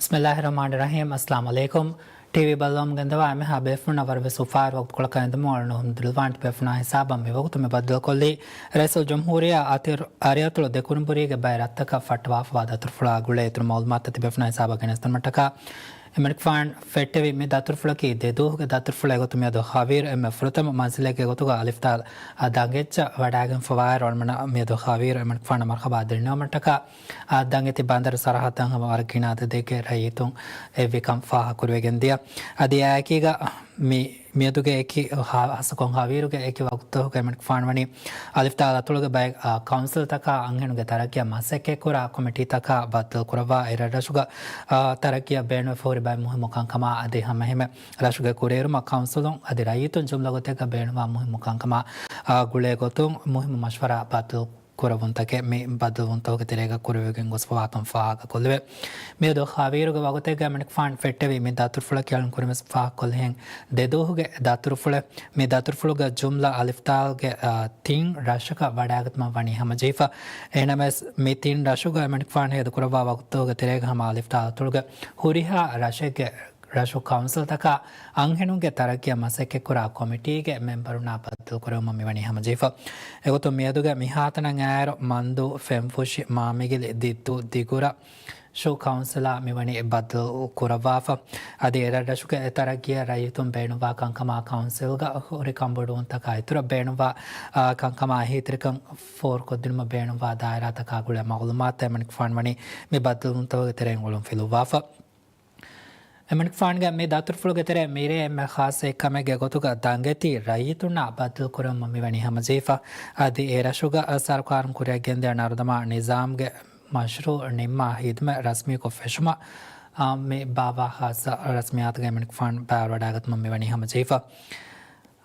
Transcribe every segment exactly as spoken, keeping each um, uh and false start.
ބިސްމިއްލާހި ރަޙްމާނި ރަޙީމް. އައްސަލާމު ޢަލައިކުމް. ޓީވީ ބައްލަވަމުން ގެންދަވާ އެންމެހާ ބޭފުޅުންނަށް ވަރަށް ވެސް އުފާވެރި ވަގުތުކޮޅަކަށް އެދުމުން އަޅުގަނޑު ރިލްވާން ބޭފުޅުންނާ ހިސާބަށް މި ވަގުތު މި ބައްދަލުކޮށްލީ ރައީސުލް ޖުމްހޫރިއްޔާ އަތި-، އަރިއަތޮޅު ދެކުނުބުރީގެ ބައެއް ރަށްތަކަށް ފައްޓަވާފަވާ ދަތުރުފުޅާ ގުޅޭ އިތުރު މައުލޫމާތުތައް ތިބޭފުޅުންނާ ހިސާބަށް ގެނެސްދިނުމަށްޓަކާ، އެމަނިކުފާން ފެއްޓެވި މި ދަތުރުފުޅަކީ ދެ ދުވަހުގެ ދަތުރުފުޅެއް ގޮތުން މިއަދު ހަވީރު އެންމެ ފުރަތަމަ މަންޒިލެއްގެ ގޮތުގަ އަލިފްދާލް އަށް ދަނގެއްޗަށް ވަޑާގެންފަވާއިރު، އަޅުމެންނަށް މިއަދު ހަވީރު އެމަނިކުފާނަށް މަރުހަބާ ދެންނެވުމަށްޓަކާ، އަށް ދަނގެތި ބަނދަރު ސަރަހައްދަށް ހަމަ ވަރަށް ގިނަ އަދަދެއްގެ ރައްޔިތުން އެއްވިކަން ފާހަގަކުރެވިގެންދިޔަ. އަދި އެއާއެކީގަ މި، މިއަދުގެ އެކި ހާ-، ހާއްސަކޮށް ހަވީރުގެ އެކި ވަގުތުތަކުގަ އެމަނިކުފާނު ވަނީ އަލިފްދާލް އަތޮޅުގެ ބައެއް، އާ، ކައުންސިލްތަކާ އަންހެނުންގެ ތަރައްގީއަށް މަސައްކަތްކުރާ ކޮމިޓީތަކާ ބައްދަލުކުރައްވާ އެރަށްރަށުގަ، އާ، ތަރައްގީއަށް ބޭނުންވެފަ ހުރި ބައެއް މުހިއްމު ކަންކަމާ އަދި ހަމައެހެންމެ ރަށުގެ ކުރިއެރުމަށް ކައުންސިލުން އަދި ރައްޔިތުން ޖުމްލަ ގޮތެއްގަ ބޭނުންވާ މުހިއްމު ކަންކަމާ، އާ، ގުޅޭ ގޮތުން މުހިއްމު މަޝްވަރާ ބައްދަލު ކުރެވުންތަކެއް މި ބައްދަލުވުންތަކުގެ ތެރޭގަ ކުރެވިގެން ގޮސްފަވާކަން ފާހަގަކޮށްލެވޭ. މިއަދު ހަވީރުގެ ވަގުތެއްގަ އެމަނިކުފާން ފެއްޓެވި މި ދަތުރުފުޅަކީ އަޅުން ކުރިންވެސް ފާހަގަކޮށްލިހެން ދެ ދުވަހުގެ ދަތުރުފުޅެއް. މި ދަތުރުފުޅުގަ ޖުމްލަ އަލިފްދާލްގެ، އާ، ތިން ރަށަކަށް ވަޑާގަތުމަށް ވަނީ ހަމަޖެހިފަ. އެހެނަމެސް މި ތިން ރަށުގަ އެމަނިކުފާން ހޭދަކުރައްވާ ވަގުތުގެ ތެރޭގަ ހަމަ އަލިފްދާލް އަތޮޅުގެ ހުރިހާ ރަށެއްގެ ރަށު ކައުންސިލްތަކާ އަންހެނުންގެ ތަރައްގީއަށް މަސައްކަތްކުރާ ކޮމިޓީގެ މެމްބަރުންނާ ބައްދަލުކުރެވުމަށް މިވަނީ ހަމަޖެހިފަ. އެގޮތުން މިއަދުގެ މިހާތަނަށް އައިއިރު މަންދޫ، ފެންފުށި، މާމިގިލި، ދިއްތޫ، ދިގުރަށު ކައުންސިލާ މިވަނީ ބައްދަލު ކުރައްވާފަ. އަދި އެރަށްރަށުގެ އެތަރައްގީއަށް ރައްޔިތުން ބޭނުންވާ ކަންކަމާ ކައުންސިލްގަ ހުރި ކަންބޮޑުވުންތަކާ އިތުރަށް ބޭނުންވާ، އާ، ކަންކަމާ އެހީތެރިކަން ފޯރުކޮށްދިނުމަށް ބޭނުންވާ ދާއިރާތަކާ ގުޅޭ މައުލޫމާތު އެމަނިކުފާން ވަނީ މި ބައްދަލުވުންތަކުގެ ތެރެއިން އޮޅުން ފިލުއްވާފަ. އެމަނިކުފާންގެ މި ދަތުރުފުޅުގެ ތެރޭ މިރޭ އެންމެ ޚާއްޞަ އެއްކަމެއްގެ ގޮތުގަ ދަނގެތި ރައްޔިތުންނާ ބައްދަލުކުރެވުމަށް މިވަނީ ހަމަޖެހިފަ. އަދި އެ ރަށުގަ ސަރުކާރުން ކުރިއަށް ގެންދިޔަ ނަރުދަމާ ނިޒާމްގެ މަޝްރޫއު ނިންމާ ހިދުމަތް ރަސްމީކޮށް ފެށުމަށް، އާ، މި ބާއްވާ ޚާއްޞަ ރަސްމިއްޔާތުގަ އެމަނިކުފާން ބައިވެރިވަޑައިގަތުމަށް މިވަނީ ހަމަޖެހިފަ.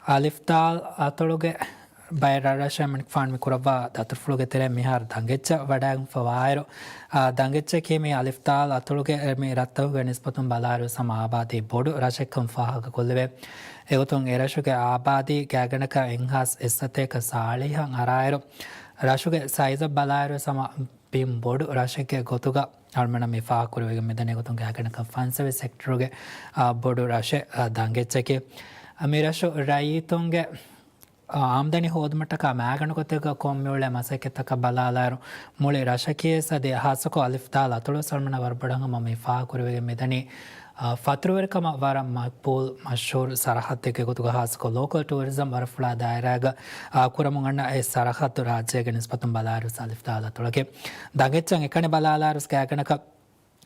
އަލިފްދާލް އަތޮޅުގެ ބައެއް ރަށްރަށަށް އެމަނިކުފާން މި ކުރައްވާ ދަތުރުފުޅުގެ ތެރޭ މިހާރު ދަނގެއްޗަށް ވަޑާގެންފަވާއިރު، އާ، ދަނގެއްޗަކީ މި އަލިފްދާލް އަތޮޅުގެ މި ރަށްތަކުގެ ނިސްބަތުން ބަލާއިރު ހަމަ އާބާދީ ބޮޑު ރަށެއްކަން ފާހަގަކޮށްލެވޭ. އެގޮތުން އެރަށުގެ އާބާދީ ގާތްގަނޑަކަށް އެއްހާސް އެއްސަތޭކަ ސާޅީހަށް އަރާއިރު، ރަށުގެ ސައިޒަށް ބަލާއިރު ހަމަ ބިން ބޮޑު ރަށެއްގެ ގޮތުގަ އަޅުމެންނަށް މި ފާހަގަކުރެވިގެން މިދަނީ ގޮތުން ގާތްގަނޑަކަށް ފަންސަވީސް ހެކްޓަރުގެ، އާ، ބޮޑު ރަށެއް، އާ، ދަނގެއްޗަކީ. އާ، މި ރަށު ރައްޔިތުންގެ، އާ، އާމްދަނީ ހޯދުމަށްޓަކާ މައިގަނޑު ގޮތެއްގަ ކޮންމެއުޅޭ މަސައްކަތްތަކަށް ބަލާލާއިރު، މުޅި ރަށަކީވެސް އަދި ހާއްސަކޮށް އަލިފްދާލް އަތޮޅުވެސް އަޅުމެންނަށް ވަރަށް ބޮޑަށް ހަމަ މި ފާހަގަކުރެވިގެން މިދަނީ، އާ، ފަތުރުވެރިކަމަށް ވަރަށް މަޤްބޫލް، މަޝްހޫރު ސަރަހައްދެއްގެ ގޮތުގަ ހާއްސަކޮށް ލޯކަލް ޓޫރިޒަމް ވަރަށް ފުޅާ ދާއިރާގަ، އާ، ކުރަމުން އަންނަ އެ ސަރަހައްދު ރާއްޖޭގެ ނިސްބަތުން ބަލާއިރުވެސް އަލިފްދާލް އަތޮޅަކީ. ދަނގެއްޗަށް އެކަނި ބަލާލާއިރުވެސް ގާތްގަނޑަކަށް،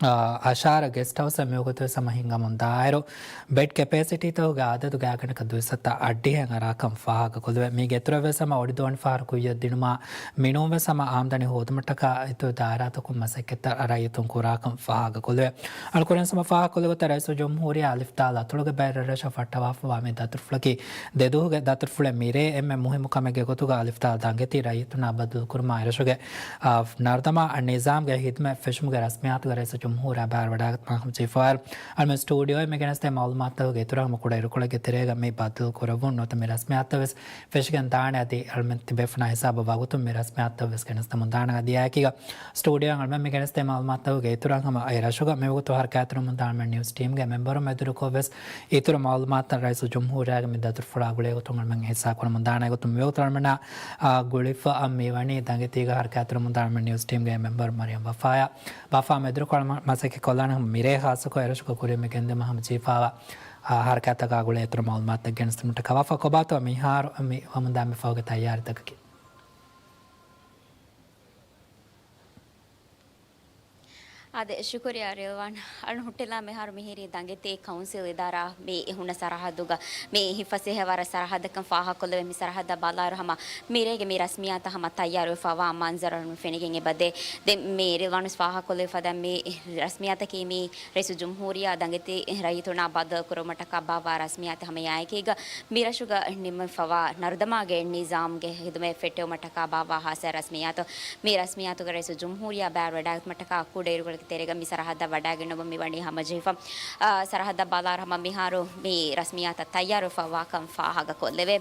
އާ، އަށާރަ ގެސްޓް ހައުސްއެއް މިވަގުތުވެސް ހަމަ ހިންގަމުން ދާއިރު، ބެޑް ކެޕޭސިޓީތަކުގެ އަދަދު ގާތްގަނޑަކަށް ދުއިސައްތަ އަށްޑިހައިން އަރާކަން ފާހަގަކޮށްލެވޭ. މީގެ އިތުރަށްވެސް ހަމަ އޮޑިދޯނި ފަހަރު ކުއްޔަށް ދިނުމާ މިނޫންވެސް ހަމަ އާމްދަނީ ހޯދުމަށްޓަކާ އިތުރު ދާއިރާތަކުން މަސައްކަތްތައް ރައްޔިތުން ކުރާކަން ފާހަގަކޮށްލެވޭ. އަޅު ކުރިން ހަމަ ފާހަގަކޮށްލި ގޮތަށް ރައީސުލްޖުމްހޫރިއްޔާ އަލިފްދާލް އަތޮޅުގެ ބައެއް ރަށްރަށަށް ފައްޓަވާފަވާ މި ދަތުރުފުޅަކީ ދެ ދުވަހުގެ ދަތުރުފުޅެއް. މިރޭ އެންމެ މުހިއްމު ކަމެއްގެ ގޮތުގަ އަލިފްދާލް ދަނގެތި ރައްޔިތުންނާ ބައްދަލުކުރުމާ އެރަށުގެ، އާ، ނަރުދަމާ ނިޒާމްގެ ހިދުމަތް ފެށުމުގެ ރަސްމިއްޔާތުގަ ރައީސުލްޖުމްހޫރިއްޔާ ބައިވެރިވަޑައިގަތުމަށް ހަމަޖެހިފަވާއިރު، އަޅުމެން ސްޓޫޑިއޯއިން މި ގެނެސްދޭ މައުލޫމާތުތަކުގެ އިތުރަށް ހަމަ ކުޑަ އިރުކޮޅެއްގެ ތެރޭގަ މި ބައްދަލު ކުރެވުން ނުވަތަ މި ރަސްމިއްޔާތުތައް ވެސް ފެށިގެން ދާނެ. އަދި އަޅުމެން ތިބޭފުޅުންނާ ހިސާބަށް ވަގުތުން މި ރަސްމިއްޔާތުތައް ވެސް ގެނެސްދެމުން ދާނެ. އަދި އެއާއެކީގަ ސްޓޫޑިއޯއިން އަޅުމެން މި ގެނެސްދޭ މައުލޫމާތުތަކުގެ އިތުރަށް ހަމަ އެ ރަށުގަ މިވަގުތު ހަރަކާތްތެރިވަމުންދާން މި ނިއުސް ޓީމްގެ މެމްބަރުން އެދުރުކޮށްވެސް އިތުރު މައުލޫމާތުތައް ރައީސުލްޖުމްހޫރިއްޔާގެ މި ދަތުރުފުޅާ ގުޅޭ ގޮތުން އަޅުމެން ހިއްސާކުރަމުން ދާނެ. އެގޮތުން މިވަގުތު އަޅުމެންނާ، އާ، ގުޅިފަ މިވަނީ ދަނގެތީގަ ހަރަކާތްތެރިވަމުންދާން މި ނިއުސް ޓީމްގެ މެމްބަރު މަރިޔަމް ވަފާއާ. ވަފާ މެދުރުކޮޅަށް މަ-، މަސައްކަތް ކޮށްލާނެ ހަމަ މިރޭ ހާއްސަކޮށް އެރަށުގަ ކުރިއަށް މި ގެންދިއުމަށް ހަމަޖެހިފަވާ، އާ، ހަރަކާތްތަކާ ގުޅޭ އިތުރު މައުލޫމާތުތައް ގެނެސްދިނުމަށްޓަކާ. ވަފާ ކޮބާތޯ މިހާރު މި ވަމުންދާން މި ފަހުގެ ތައްޔާރީތަކަކީ؟ އާދެ، ޝުކުރިއްޔާ ރިލްވާން. އަޅު ހުއްޓިލާ މިހާރު މިހިރީ ދަނގެތި ކައުންސިލް އިދާރާ މި ހުންނަ ސަރަހައްދުގަ މި ހިފަސޭހަ ވަރަށް ސަރަހައްދަކަން ފާހަގަކޮށްލެވޭ. މި ސަރަހައްދަށް ބަލާއިރު ހަމަ މިރޭގެ މި ރަސްމިއްޔާތަށް ހަމަ ތައްޔާރުވެފަވާ މަންޒަރު ފެނިގެން އެބަދޭ. ދެން މި ރިލްވާން ވެސް ފާހަގަކޮށްލެވި ފަދަ މި ރަސްމިއްޔާތަކީ މި ރައީސުލްޖުމްހޫރިއްޔާ ދަނގެތި ރައްޔިތުންނާ ބައްދަލުކުރުމަށްޓަކާ ބާއްވާ ރަސްމިއްޔާތެއް. ހަމަ އެއާއެކީގަ މި ރަށުގަ ނިންމެފަވާ ނަރުދަމާގެ ނިޒާމްގެ ހިދުމަތް ފެއްޓެވުމަށްޓަކާ ބާއްވާ ހާއްސަ ރަސްމިއްޔާތު. މި ރަސްމިއްޔާތުގަ ރައީސުލްޖުމްހޫރިއްޔާ ބައިވެރިވަޑައިގަތުމަށްޓަކާ ކުޑައިރުކޮޅެއްގެ ތެރޭގަ މި ސަރަހައްދަށް ވަޑާގެންނެވުމަށް މިވަނީ ހަމަޖެހިފަ. އާ، ސަރަހައްދަށް ބަލާއިރު ހަމަ މިހާރު މި ރަސްމިއްޔާތައް ތައްޔާރުވެފަވާކަން ފާހަގަކޮށްލެވޭ.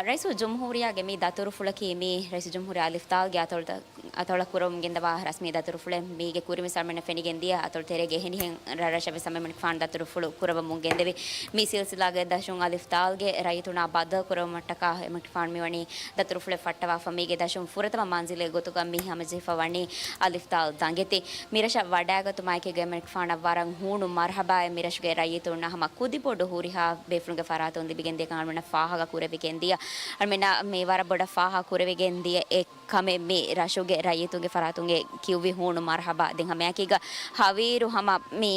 ރައީސުލްޖުމްހޫރިއްޔާގެ މި ދަތުރުފުޅަކީ މި ރައީސުލްޖުމްހޫރިއްޔާ އަލިފްތާލްގެ އަތޮޅުތައް އަތޮޅަށް ކުރަމުން ގެންދަވާ ރަސްމީ ދަތުރުފުޅެއް. މީގެ ކުރިންވެސް އަޅުމެންނަށް ފެނިގެން ދިޔަ އަތޮޅު ތެރޭގެ އެހެނިހެން ރަށްރަށަށް ވެސް އެމަނިކުފާނު ދަތުރުފުޅު ކުރައްވަމުން ގެންދެވި. މި ސިލްސިލާގެ ދަށުން އަލިފްތާލްގެ ރައްޔިތުންނާ ބައްދަލު ކުރުމަށްޓަކާ އެމަނިކުފާނު މިވަނީ ދަތުރުފުޅެއް ފައްޓަވާފަ. މީގެ ދަށުން ފުރަތަމަ މަންޒިލެއް ގޮތުގަ މި ހަމަޖެހިފަ ވަނީ އަލިފްތާލް ދަނގެތި. މިރަށަށް ވަޑައިގަތުމާއެކީގަ އެމަނިކުފާނަށް ވަރަށް ހޫނު މަރުހަބާއެއް މިރަށުގެ ރައްޔިތުންނަށް ހަމަ ކުދިބޮޑު ހުރިހާ ބޭފުޅުންގެ ފަރާތުން ލިބިގެންދިޔަކަން އަޅުމެންނަށް ފާހަގަ ކުރެވިގެން ދިޔަ. އަޅުމެންނަށް މި ވަރަށް ބޮޑަށް ފާހަގަ ކުރެވިގެން ދިޔަ އެއް ކަމެއް މި ރަށުގެ ރައްޔިތުންގެ ފަރާތުންގެ ކިޔުއްވި ހޫނު މަރުހަބާ. ދެން ހަމައެކީގަ ހަވީރު ހަމަ މި،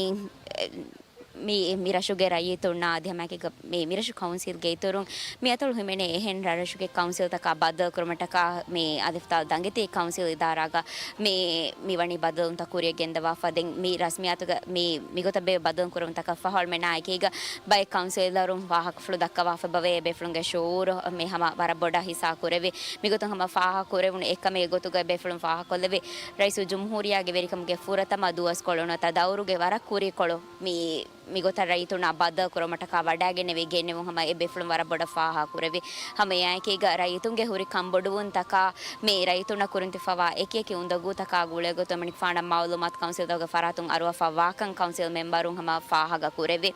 މި، މި ރަށުގެ ރައްޔިތުންނާ އަދި ހަމައެކީގަ މި، މި ރަށު ކައުންސިލްގެ އިތުރުން މި އަތޮޅު ހިމެނޭ އެހެން ރަށްރަށުގެ ކައުންސިލްތަކާ ބައްދަލު ކުރުމަށްޓަކާ މި އަލިފްތާލް ދަނގެތި ކައުންސިލް އިދާރާގަ މި، މި ވަނީ ބައްދަލުންތައް ކުރިއަށް ގެންދަވާފަ. ދެން މި ރަސްމިއްޔާތުގަ މި، މިގޮތަށް ބޭ ބައްދަލު ކުރުމުން ތަކަށްފަހު އަޅުމެންނާ އެކީގަ ބައެއް ކައުންސިލަރުން ފާހަގަފުޅު ދައްކަވާފަ އެބަވޭ އެބޭފުޅުންގެ ޝުޢޫރު މި ހަމަ ވަރަށް ބޮޑަށް ހިއްސާ ކުރެވި. މިގޮތުން ހަމަ ފާހަގަ ކުރެވުނު އެއްކަމެއް ގޮތުގަ ބޭފުޅުން ފާހަގަކޮށްލެވި، ރައީސުލްޖުމްހޫރިއްޔާގެ ވެރިކަމުގެ ފުރަތަމަ ދުވަސްކޮޅު ނުވަތަ ދައުރުގެ ވަރަށް ކުރީކޮޅު މި، މިގޮތަށް ރައްޔިތުންނާ ބައްދަލު ކުރުމަށްޓަކާ ވަޑައިގެންނެވި ގެންނެވުން ހަމަ އެބޭފުޅުން ވަރަށް ބޮޑަށް ފާހަގަ ކުރެވި. ހަމައެއާއެކީގަ ރައްޔިތުންގެ ހުރި ކަންބޮޑުވުންތަކާ މި ރައްޔިތުންނަށް ކުރިން ތިފަވާ އެކިއެކި އުނދަގޫތަކާ ގުޅޭގޮތުން އެމަނިކުފާނަށް މައުލޫމާތު ކައުންސިލްތަކުގެ ފަރާތުން އަރުވާފަ ވާކަން ކައުންސިލް މެމްބަރުން ހަމަ ފާހަގަ ކުރެވި.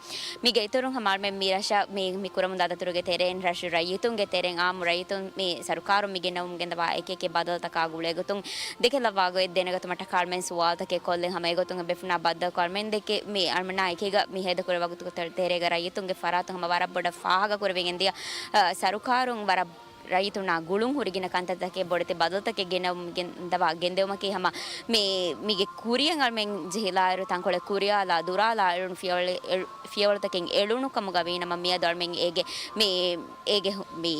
މީގެ އިތުރުން ހަމަ އަޅުމެން މި ރަށަށް މި، މި ކުރަމުންދާ ދަތުރުގެ ތެރެއިން ރަށު ރައްޔިތުންގެ ތެރެއިން އާއްމު ރައްޔިތުން މި ސަރުކާރުން މި ގެނައުމުން ގެންދަވާ އެކިއެކި ބަދަލުތަކާ ގުޅޭގޮތުން ދެކެލައްވާ ގޮތް ދެނެގަތުމަށްޓަކާ އަޅުމެން ސުވާލުތަކެއް ކޮށްލިން ހަމަ އެގޮތުން އެބޭފުޅުންނާ ބައްދަލުކޮށް އަޅުމެން ދެކެ މި އަޅުމެންނާ އެކީގަ މި ހޭދަކުރި ވަގުތު ތެރޭގަ ރައްޔިތުންގެ ފަރާތުން ހަމަ ވަރަށް ބޮޑަށް ފާހަގަ ކުރެވިގެން ދިޔަ، އަ، ސަރުކާރުން ވަރަށް ރައްޔިތުންނާ ގުޅުން ހުރި ގިނަ ކަންތައްތަކެއް ބޮޑެތި ބަދަލުތަކެއް ގެނައުމުގެ ދަވާ ގެންދެވުމަކީ ހަމަ މި، މީގެ ކުރިއަށް އަޅުމެން ޖެހިލާއިރު ތަންކޮޅެއް ކުރިއާލާ ދުރާލާ އެޅުނު ފިޔަވަޅެއް، އެޅު، ފިޔަވަޅުތަކެއް އެޅުނު ކަމުގަ ވީނަމަ މިއަދު އަޅުމެން އޭގެ މި، އޭގެ ހު، މި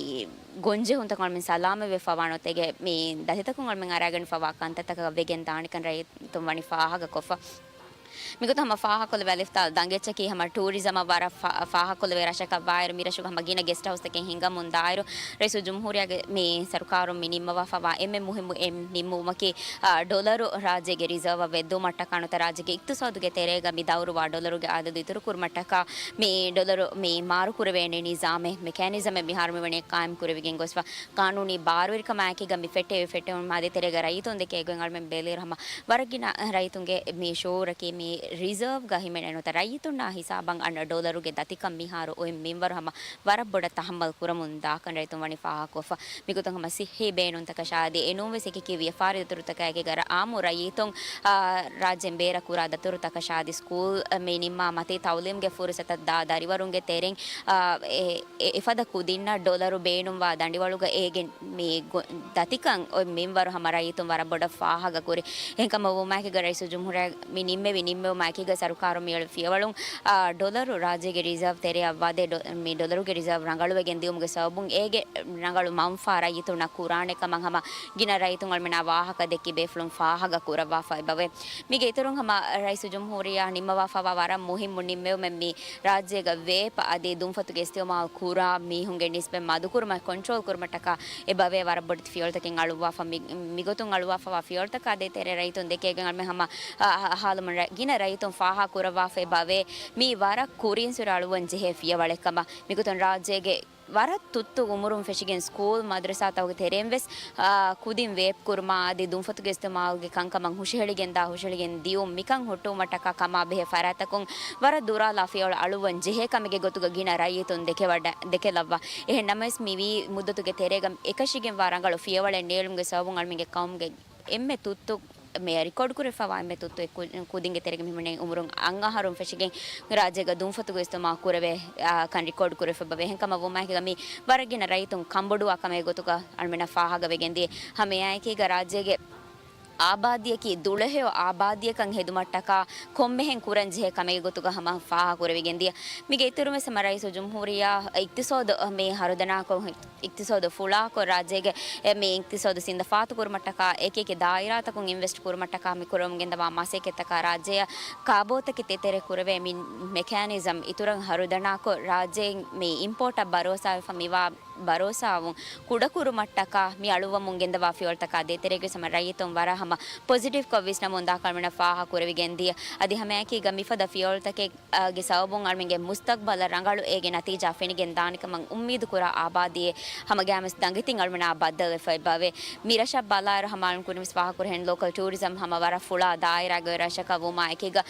ގޮންޖެހުންތަކުން އަޅުމެން ސަލާމަތްވެފަ ވާނެ އޮތޭގެ މި ދަތިތަކުން އަޅުމެން އަރާގެންފަ ވާ ކަންތައްތަކަށް ވެގެން ދާނެކަން ރައްޔިތުން ވަނީ ފާހަގަކޮށްފަ. މިގޮތަށް ހަމަ ފާހަގަކޮށްލެވޭ އަލިފްތާލް ދަނގެއްޗަކީ ހަމަ ޓޫރިޒަމަށް ވަރަށް ފާ، ފާހަކޮށްލެވޭ ރަށަކަށް ވާއިރު، މި ރަށުގަ ހަމަ ގިނަ ގެސްޓް ހައުސްތަކެއް ހިނގަމުން ދާއިރު، ރައީސުލްޖުމްހޫރިއްޔާގެ މި ސަރުކާރުން މި ނިންމަވާފަވާ އެންމެ މުހިއްމު އެއް ނިންމުމަކީ، އާ، ޑޮލަރު ރާއްޖޭގެ ރިޒާވަށް ވެއްދުމަށްޓަކާ ނުވަތަ ރާއްޖޭގެ އިޤްތިޞާދުގެ ތެރޭގަ މި ދައުރުވާ ޑޮލަރުގެ އަދަދު އިތުރުކުރުމަށްޓަކާ މި ޑޮލަރު މި މާރުކުރެވޭނެ ނިޒާމެއް، މެކޭނިޒަމެއް މިހާރު މިވަނީ ޤާއިމް ކުރެވިގެން ގޮސްފަ. ޤާނޫނީ ބާރުވެރިކަމާއެކީގަ މި ފެއްޓެވި ފެއްޓެވުން މާދޭ ތެރޭގަ ރައްޔިތުން ދެކޭ ގޮތް އަޅުމެން ބެލިއިރު ހަމަ ވަރަށް ގިނަ ރައްޔިތުންގެ މި ޝުޢޫރަކީ މި ރިޒާވްގަ ހިމެނޭ ނުވަތަ ރައްޔިތުންނާ ހިސާބަށް އަންނަ ޑޮލަރުގެ ދަތިކަން މިހާރު އޮތް މިންވަރު ހަމަ ވަރަށް ބޮޑަށް ތަހައްމަލް ކުރަމުން ދާކަން ރައްޔިތުން ވަނީ ފާހަގަކޮށްފަ. މިގޮތުން ހަމަ ސިއްހީ ބޭނުންތަކަށާ އަދި އެނޫންވެސް އެކިއެކި ވިޔަފާރި ދަތުރުތަކާއެކީގަ ރަ، އާއްމު ރައްޔިތުން، އާ، ރާއްޖޭން ބޭރަށް ކުރާ ދަތުރުތަކަށާ އަދި ސްކޫލް މި ނިންމާ މަތީ ތައުލީމްގެ ފުރުސަތަށް ދާ ދަރިވަރުންގެ ތެރެއިން، އާ، އެ، އެ، އެފަދަ ކުދިންނަށް ޑޮލަރު ބޭނުންވާ ދަނޑިވަޅުގަ އޭގެ މި ގޮ، ދަތިކަން އޮތް މިންވަރު ހަމަ ރައްޔިތުން ވަރަށް ބޮޑަށް ފާހަގަ ކުރި. އެހެންކަމަށް ވުމާއެކީގަ ރައީސުލްޖުމްހޫރިއްޔާ މި ނިންމެވި ނިންމެވުމާއެކީގަ ސަރުކާރުން މިއެޅު ފިޔަވަޅުން، އާ، ޑޮލަރު ރާއްޖޭގެ ރިޒާވް ތެރެއަށް ވަދެ ޑޮ، މި ޑޮލަރުގެ ރިޒާވް ރަނގަޅުވެގެން ދިޔުމުގެ ސަބަބުން އޭގެ ރަނގަޅު މަންފާ ރައްޔިތުންނަށް ކުރާނެ ކަމަށް ހަމަ ގިނަ ރައްޔިތުން އަޅުމެންނާ ވާހަކަ ދެއްކި ބޭފުޅުން ފާހަގަ ކުރައްވާފަ އެބަވޭ. މީގެ އިތުރުން ހަމަ ރައީސުލްޖުމްހޫރިއްޔާ ނިންމަވާފަވާ ވަރަށް މުހިއްމު ނިންމެވުމެއް މި ރާއްޖޭގަ ވޭޕް އަދި ދުންފަތުގެ އިސްތިޢުމާލު ކުރާ މީހުންގެ ނިސްބަތް މަދުކުރުމަށް ކޮންޓްރޯލް ކުރުމަށްޓަކާ އެބަވޭ ވަރަށް ބޮޑެތި ފިޔަވަޅުތަކެއް އަޅުއްވާފަ. މި، މިގޮތުން އަޅުއްވާފަވާ ފިޔަވަޅުތަކާ ދޭތެރޭ ރައްޔިތުން ދެކޭގެން އަޅުމެން ހަމަ، އަ، އަ، ހާލުމަށް ރަ، ގިނަ ރައްޔިތުން ފާހަގަ ކުރައްވާފަ އެބަވޭ. މީ ވަރަށް ކުރިންސުރެ އަޅުއްވަން ޖެހޭ ފިޔަވަޅެއް ކަމަށް. މިގޮތުން ރާއްޖޭގެ ވަރަށް ތުއްތު އުމުރުން ފެށިގެން ސްކޫލް މަދްރަސާތަކުގެ ތެރެއިން ވެސް، އާ، ކުދިން ވޭޕް ކުރުމާ އަދި ދުންފަތުގެ އިސްތިޢުމާލުގެ ކަންކަމަށް ހުށަހެޅިގެންދާ ހުށަހެޅިގެން ދިޔުން މިކަން ހުއްޓުވުމަށްޓަކާ ކަމާ ބެހޭ ފަރާތްތަކުން ވަރަށް ދުރާލާ ފިޔަވަޅު އަޅުއްވަން ޖެހޭ ކަމެއްގެ ގޮތުގަ ގިނަ ރައްޔިތުން ދެކެވަޑަ، ދެކެލައްވާ. އެހެން ނަމަވެސް މިވީ މުއްދަތުގެ ތެރޭގަ އެކަށީގެންވާ ރަނގަޅު ފިޔަވަޅެއް ނޭޅުމުގެ ސަބަބުން އަޅުމެންގެ ޤައުމުގެ އެންމެ ތުއްތު މި ރިކޯޑް ކުރެފަވާ އެންމެ ތުއްތު އެ ކު، ކުދިންގެ ތެރޭގަ މި ހިމެނޭ އުމުރުން އަށް އަހަރުން ފެށިގެން ރާއްޖޭގަ ދުންފަތުގެ އިސްތިޢުމާލު ކުރެވޭ، އާ، ކަން ރިކޯޑް ކުރެފަ އެބަވޭ. އެހެންކަމަށް ވުމާއެކީގަ މި ވަރަށް ގިނަ ރައްޔިތުން ކަންބޮޑުވާ ކަމެއް ގޮތުގަ އަޅުމެންނަށް ފާހަގަވެގެން ދިޔަ. ހަމައެއާއެކީގަ ރާއްޖޭގެ އާބާދީއަކީ ދުޅަހެޔޮ އާބާދީއަކަށް ހެދުމަށްޓަކާ ކޮންމެހެން ކުރަން ޖެހޭ ކަމެއްގެ ގޮތުގަ ހަމަ ފާހަގަ ކުރެވިގެން ދިޔަ. މީގެ އިތުރުން ވެސް ހަމަ ރައީސުލްޖުމްހޫރިއްޔާ އިޤްތިޞާދު މި ހަރުދަނާކޮށް، އިޤްތިޞާދު ފުޅާކޮށް، ރާއްޖޭގެ އެ މި އިޤްތިޞާދު ސިނދަފާތު ކުރުމަށްޓަކާ އެކި އެކި ދާއިރާތަކުން އިންވެސްޓް ކުރުމަށްޓަކާ މި ކުރަމުން ގެންދަވާ މަސައްކަތްތަކާ ރާއްޖެއަށް ކާބޯތަކެތި އެތެރެ ކުރެވޭ މި މެކޭނިޒަމް އިތުރަށް ހަރުދަނާކޮށް، ރާއްޖެއިން މި އިމްޕޯޓަށް ބަރޯސާވެފަ މިވާ ބަރޯސާވުން ކުޑަކުރުމަށްޓަކާ މި އަޅުއްވަމުން ގެންދަވާ ފިޔަވަޅުތަކާ ދޭތެރޭގަ ހަމަ ރައްޔިތުން ވަރަށް ހަމަ ޕޮޒިޓިވްކޮށް ވިސްނަމުން ދާކަން ފާހަގަ ކުރެވިގެން ދިޔަ. އަދި ހަމައެކީގަ މިފަދަ ފިޔަވަޅުތަކެއް އާ، ގެ ސަބަބުން އަޅުމެންގެ މުސްތަގްބަލަށް ރަނގަޅު އޭގެ ނަތީޖާ ފެނިގެން ދާނެކަމަށް އުއްމީދު ކުރާ އާބާދީއެއް ހަމަގައިމުވެސް ދަނގެތިން އަޅުމެނާ ބައްދަލުވެފަ އެބަވޭ. މި ރަށަށް ބަލާއިރު ހަމަ އަޅުން ކުރިންވެސް ފާހަގަކުރެހެން ލޯކަލް ޓޫރިޒަމް ހަމަ ވަރަށް ފުޅާ ދާއިރާގެ ރަށަކަށް ވުމާ އެކީގަ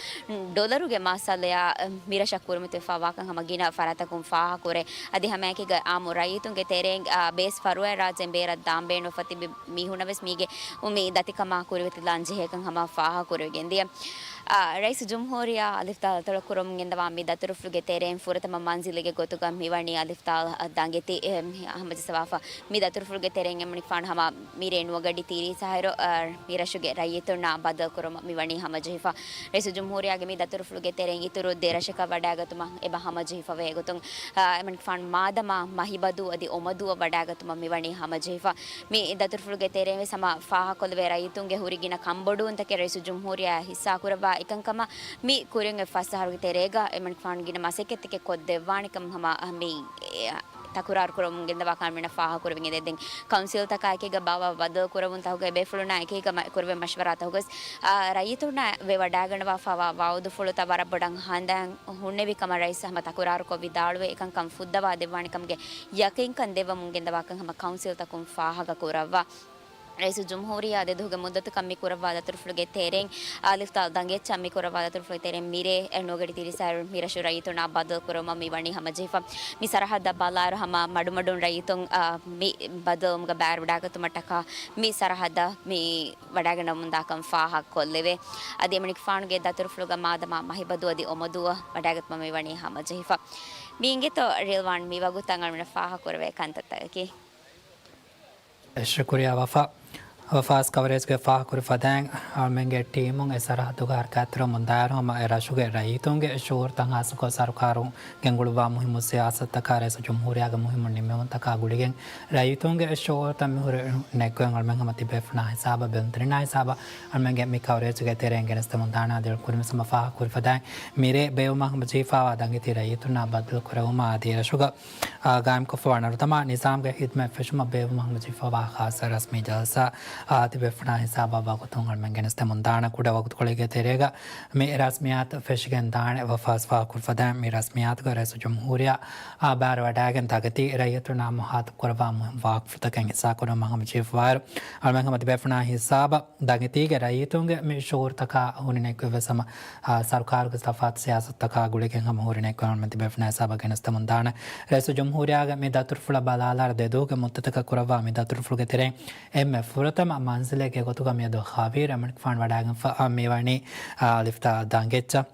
ޑޮލަރުގެ މައްސަލަޔާ މި ރަށަށް ކުރިމަތިވެފަ ވާކަން ހަމަ ގިނަ ފަރާތަކުން ފާހަގަކުރޭ. އަދި ހަމައެކީގަ އާއްމު ރައްޔިތުންގެ ތެރެއިން، އާ، ބޭސް ފަރުވާ ރާއްޖޭން ބޭރަށް ދާން ބޭނުންވެފަ ތިބި މީހުންނަށް ވެސް މީގެ އު-، މި ދަތިކަމާ ކުރިމަތިލާން ޖެހޭކަން ހަމަ ފާހަގަކުރެވިގެން ދިޔަ. އާ، ރައީސު ޖުމްހޫރިއްޔާ އަލިފް ދާލަތޮޅު ކުރަމުން ގެންދަވާ މި ދަތުރުފުޅުގެ ތެރެއިން ފުރަތަމަ މަންޒިލެއްގެ ގޮތުގަ މިވަނީ އަލިފް ދާލަ ދަނގެތި، އެ، މި ހަމަޖައްސަވާފަ. މި ދަތުރުފުޅުގެ ތެރެއިން އެމަނިކުފާނު ހަމަ މިރޭ ނުވަގަޑި ތިރީސް އަހަރު، އާ، މި ރަށުގެ ރައްޔިތުންނާ ބައްދަލުކުރުމަށް މިވަނީ ހަމަޖެހިފަ. ރައީސު ޖުމްހޫރިއްޔާގެ މި ދަތުރުފުޅުގެ ތެރެއިން އިތުރު ދެ ރަށަކަށް ވަޑައިގަތުމަށް އެބަ ހަމަޖެހިފަވޭ ގޮތުން، އާ، އެމަނިކުފާނު މާދަމާ މަހިބަދޫ އަދި އޮމަދޫއަށް ވަޑައިގަތުމަށް މިވަނީ ހަމަޖެހިފަ. މި ދަތުރުފުޅުގެ ތެރެއިން ވެސް ހަމަ ފާހަގަކޮށްލެވޭ ރައްޔިތުންގެ ހުރި ގިނަ ކަންބޮޑުވުންތަކެއް ރައީސު ޖުމްހޫރިއްޔާ ހިއްސާކުރައްވާ އެކަންކަމަށް މި ކުރިން އޮތް ފަސް އަހަރުގެ ތެރޭގަ އެމަނިކުފާނު ގިނަ މަސައްކަތްތަކެއް ކޮށްދެއްވާނެކަން ހަމަ މި، އެ، ތަކުރާރު ކުރަމުން ގެންދަވާ ކަން އަޅުމެންނަށް ފާހަގަކުރެވިގެންދޭ. ދެން ކައުންސިލްތަކާ އެކީގަ ބާވާ ބައްދަލުކުރެވުންތަކުގައި ބޭފުޅުންނާ އެކީގަ މަ-، ކުރެވޭ މަޝްވަރާތަކުގައި، އާ، ރައްޔިތުންނާ ވެވަޑައިގަންނަވާފަވާ ވައުދުފުޅުތައް ވަރަށް ބޮޑަށް ހަނދާން ހުންނެވި ކަމަށް ރައީސް ހަމަ ތަކުރާރުކޮށް ވިދާޅުވެ، އެކަންކަން ފުއްދަވާ ދެއްވާނެ ކަމުގެ ޔަޤީންކަން ދެއްވަމުން ގެންދަވާކަން ހަމަ ކައުންސިލްތަކުން ފާހަގަ ކުރައްވާ. ރައީސު ޖުމްހޫރިއްޔާ ދެދުވަހުގެ މުއްދަތަކަށް މި ކުރައްވާ ދަތުރުފުޅުގެ ތެރެއިން އަލިފް ދާލް ދަނގެއްޗަށް މި ކުރައްވާ ދަތުރުފުޅުގެ ތެރެއިން މިރޭ ނުވަގަޑި ތިރީސް އަހަރު މި ރަށު ރައްޔިތުންނާ ބައްދަލު ކުރުމަށް މި ވަނީ ހަމަޖެހިފަ. މި ސަރަހައްދަށް ބަލާއިރު ހަމަ މަޑުމަޑުން ރައްޔިތުން، އާ، މި ބައްދަލުވުމުގަ ބައިވެރިވަޑައިގަތުމަށްޓަކާ މި ސަރަހައްދަށް މި ވަޑައިގަންނަވަމުންދާކަން ފާހަގަކޮށްލެވޭ. އަދި އެމަނިކުފާނުގެ ދަތުރުފުޅުގަ މާދަމާ މަހިބަދޫ އަދި އޮމަދޫއަށް ވަޑައިގަތުމަށް މި ވަނީ ހަމަޖެހިފަ. މި އިނގޭތޯ ރިލްވާން މި ވަގުތަށް އަޅުމެންނަށް ފާހަގަކުރެވޭ ކަންތައްތަކަކީ. ޝުކުރިއްޔާ ވަފާ. ވަފާސް ކަވަރޭޖްގެ ފާހަގަކުރި ފަދައިން، އަޅުމެންގެ ޓީމުން އެ ސަރަހައްދުގަ ހަރަކާތްތެރިވަމުންދާއިރު ހަމަ އެ ރަށުގެ ރައްޔިތުންގެ ޝުޢޫރުތައް ހާއްސަކޮށް ސަރުކާރުން ގެންގުޅުއްވާ މުހިއްމު ސިޔާސަތުތަކާ ރައީސު ޖުމްހޫރިއްޔާގެ މުހިއްމު ނިންމެވުންތަކާ ގުޅިގެން ރައްޔިތުންގެ ޝުޢޫރުތައް މިހުރި ނެތްކޮށް އަޅުމެން ހަމަ ތިބޭފުޅުންނާ ހިސާބަށް ބޭނުންތެރިންނާ ހިސާބަށް އަޅުމެންގެ މި ކަވަރޭޖުގެ ތެރެއިން ގެނެސްދެމުންދާނެ. އަދި ކުރިންވެސް ހަމަ ފާހަގަކުރި ފަދައިން މިރޭ ބޭއްވުމަށް ހަމަޖެހިފައިވާ ދަނގެތި ރައްޔިތުންނާ ބައްދަލު ކުރެވުމާ އަދި އެ ރަށުގަ އާ، ގާއިމްކޮށްފަވާ ނަރުދަމާ ނިޒާމްގެ ހިދުމަތް ފެށުމަށް ބޭއްވުމަށް ހަމަޖެހިފައިވާ ޚާއްޞަ ރަސްމީ ޖަލްސާ، އާ، ތިބޭފުޅުންނާ ހިސާބަށް ވަގުތުން އަޅުމެން ގެނެސްދެމުންދާނެ. ކުޑަ ވަގުތުކޮޅެއްގެ ތެރޭގަ މި ރަސްމިއްޔާތު ފެށިގެންދާނެ. ވަފާސް ފާހަގަކުރި ފަދައިން މި ރަސްމިއްޔާތުގަ ރައީސު ޖުމްހޫރިއްޔާ، އާ، ބައިވެރިވަޑައިގެން ދަނގެތި ރައްޔިތުންނާ މުޚާތަބުކުރައްވާ މުހިންމު ވާހަކަފުޅުތަކެއް ހިއްސާކުރުމަށް ހަމަޖެހިފައިވާއިރު، އަޅުމެން ހަމަ ތިބޭފުޅުންނާ ހިސާބަށް ދަނގެތީގެ ރައްޔިތުންގެ މި ޝުޢޫރުތަކާ ހުރި ނެތްކޮށްވެސް ހަމަ، އާ، ސަރުކާރުގެ ތަފާތު ސިޔާސަތުތަކާ ގުޅިގެން ހަމަ ހުރި ނެތްކޮށް އަޅުމެން ތިބޭފުޅުންނާ ހިސާބަށް ގެނެސްދެމުންދާނެ. ރައީސު ޖުމްހޫރިއްޔާގެ މި ދަތުރުފުޅަށް ބަލާލާއިރު ދެދުވަހުގެ މުއްދަތަކަށް ކުރައްވާ މި ދަތުރުފުޅުގެ ތެރެއިން އެންމެ ފުރަތަމަ މަންޒިލެއްގެ ގޮތުގަ މިއަދު ޚަވީރު އެމަނިކުފާނު ވަޑައިގެންފަ، އާ، މިވަނީ، އާ، އަލިފް ދާލް ދަނގެއްޗަށް.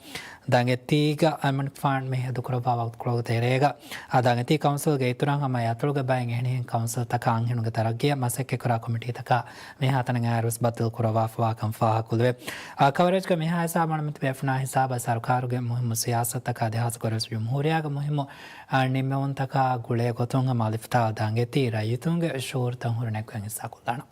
ދަނގެތީގަ އެމަނިކުފާނު މި ހެދުކުރައްވާ ވަގުތުކޮޅުގެ ތެރޭގަ، އާ، ދަނގެތީ ކައުންސިލްގެ އިތުރަށް ހަމަ އެ އަތޮޅުގެ ބައެއް އެހެނިހެން ކައުންސިލްތަކާ އަންހެނުންގެ ތަރައްގީއަށް މަސައްކަތްކުރާ ކޮމިޓީތަކާ މިހާތަނަށް އައިރުވެސް ބައްދަލު ކުރައްވާފަވާކަން ފާހަގަކުރެވޭ. އާ، ކަވަރޭޖްގެ މިހާ ހިސާބަށް އަޅުމެން ތިބޭފުޅުންނާ ހިސާބަށް ސަރުކާރުގެ މުހިއްމު ސިޔާސަތުތަކާ އަދި ހާއްސަކޮށް ރައީސު ޖުމްހޫރިއްޔާގެ މުހިއްމު، އާ، ނިންމެވުންތަކާ ގުޅޭ ގޮތުން ހަމަ އަލިފް ދާލް ދަނގެތީ ރައްޔިތުންގެ ޝުޢޫރުތައް ހުރި ނެތްކޮށް ހިއްސާކޮށްލާނަން.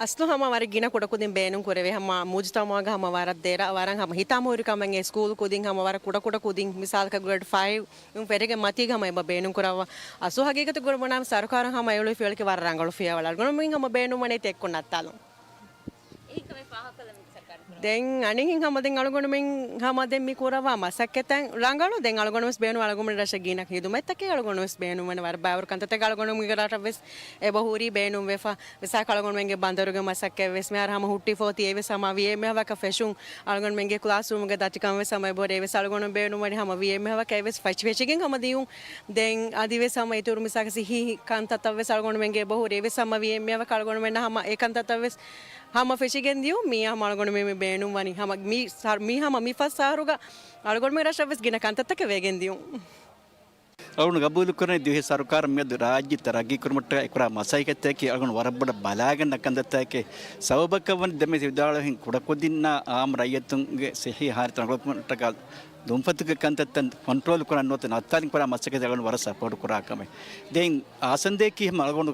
އަސްލު ހަމަ ވަރަށް ގިނަ ކުޑަކުދިން ބޭނުން ކުރެވޭ. ހަމަ މުޖުތަމަޢުގަ ހަމަ ވަރަށް ދެރަ، ވަރަށް ހަމަ ހިތާމަހުރި ކަމެއް އެ ސްކޫލް ކުދިން ހަމަ ވަރަށް ކުޑަކުޑަ ކުދިން، މިސާލަކަށް ގްރޭޑް ފައިވް ފެށިގެން މަތީގަ ހަމަ އެބަ ބޭނުން ކުރައްވާ. އަސްލު ހަގީގަތުގަ ބުނާ ސަރުކާރުން ހަމަ އެޅުވި ފިޔަވަޅަކީ ވަރަށް ރަނގަޅު ފިޔަވަޅެއް. އަޅުގަނޑުމެން ހަމަ ބޭނުންވަނީ ތެއްކޮށް ނައްތާލުން. ދެން އަނެއްހެން ހަމަ ދެން އަޅުގަނޑުމެން ހަމަ ދެން މި ކުރައްވާ މަސައްކަތަށް ރަނގަޅު. ދެން އަޅުގަނޑުވެސް ބޭނުން އަޅުގަނޑުމެން ރަށަށް ގިނަ ހިދުމަތްތަކެއް އަޅުގަނޑުވެސް ބޭނުންވަން ވަރަށް ބައިވަރު ކަންތައްތަކެއް އަޅުގަނޑުމެންގެ ރަށަށްވެސް އެބަ ހުރީ ބޭނުންވެފަ. މިސާލަކަށް އަޅުގަނޑުމެންގެ ބަނދަރުގެ މަސައްކަތްވެސް މިހާރު ހަމަ ހުއްޓިފަ އޮތީ އެވެސް ހަމަ ވީއެމްއެފަކަށް ފެށުން. އަޅުގަނޑުމެންގެ ކްލާސްރޫމުގެ ދަތިކަންވެސް ހަމަ އެބަ ހުރީ އެވެސް އަޅުގަނޑު ބޭނުންވަނީ ހަމަ ވީއެމްއެފަކަށް އެވެސް ފެށި ފެށިގެން ހަމަ ދިޔުން. ދެން އަދިވެސް ހަމަ އިތުރު މިސާލަކަށް ސިއްހީ ކަންތައްތައްވެސް އަޅުގަނޑުމެންގެ އެބަ ހުރީ އެވެސް ހަމަ ވީއެމްއެފަކަށް އަޅުގަނޑުމެންނަށް ހަމަ އެ ކަންތައްތައްވެސް ހަމަ ފެށިގެން ދިޔުން. މީ ހަމަ އަޅުގަނޑުމެން މި ބޭނުންވަނީ ހަމަ މި ސަރު-، މީ ހަމަ މި ފަސް އަހަރުގަ އަޅުގަނޑުމެން ރަށަށްވެސް ގިނަ ކަންތައްތަކެއް ވެގެން ދިޔުން. އަޅުގަނޑު ގަބޫލުކުރަނީ ދިވެހި ސަރުކާރުން މިއަދު ރާއްޖެ ތަރައްގީ ކުރުމަށްޓަކާ އެކުރާ މަސައްކަތްތަކަކީ އަޅުގަނޑު ވަރަށް ބޮޑަށް ބަލާގެން ނަގަން ދަތާކެ. ސަބަބަކަށް ވަނީ ދެންމެ ވިދާޅުވިހެން ކުޑަކުދިންނާ އާއްމު ރައްޔިތުންގެ ސިއްހީ ހާލަތު ރަނގަޅުކުރުމަށްޓަކާ ދުންފަތުގެ ކަންތައްތައް ކޮންޓްރޯލް ކުރަން ނުވަތަ ނައްތާލިން ކުރާ މަސައްކަތް އަޅުގަނޑު ވަރަށް ސަޕޯޓް ކުރާ ކަމެއް. ދެން އާސަންދޭކީ ހަމަ އަޅުގަނޑު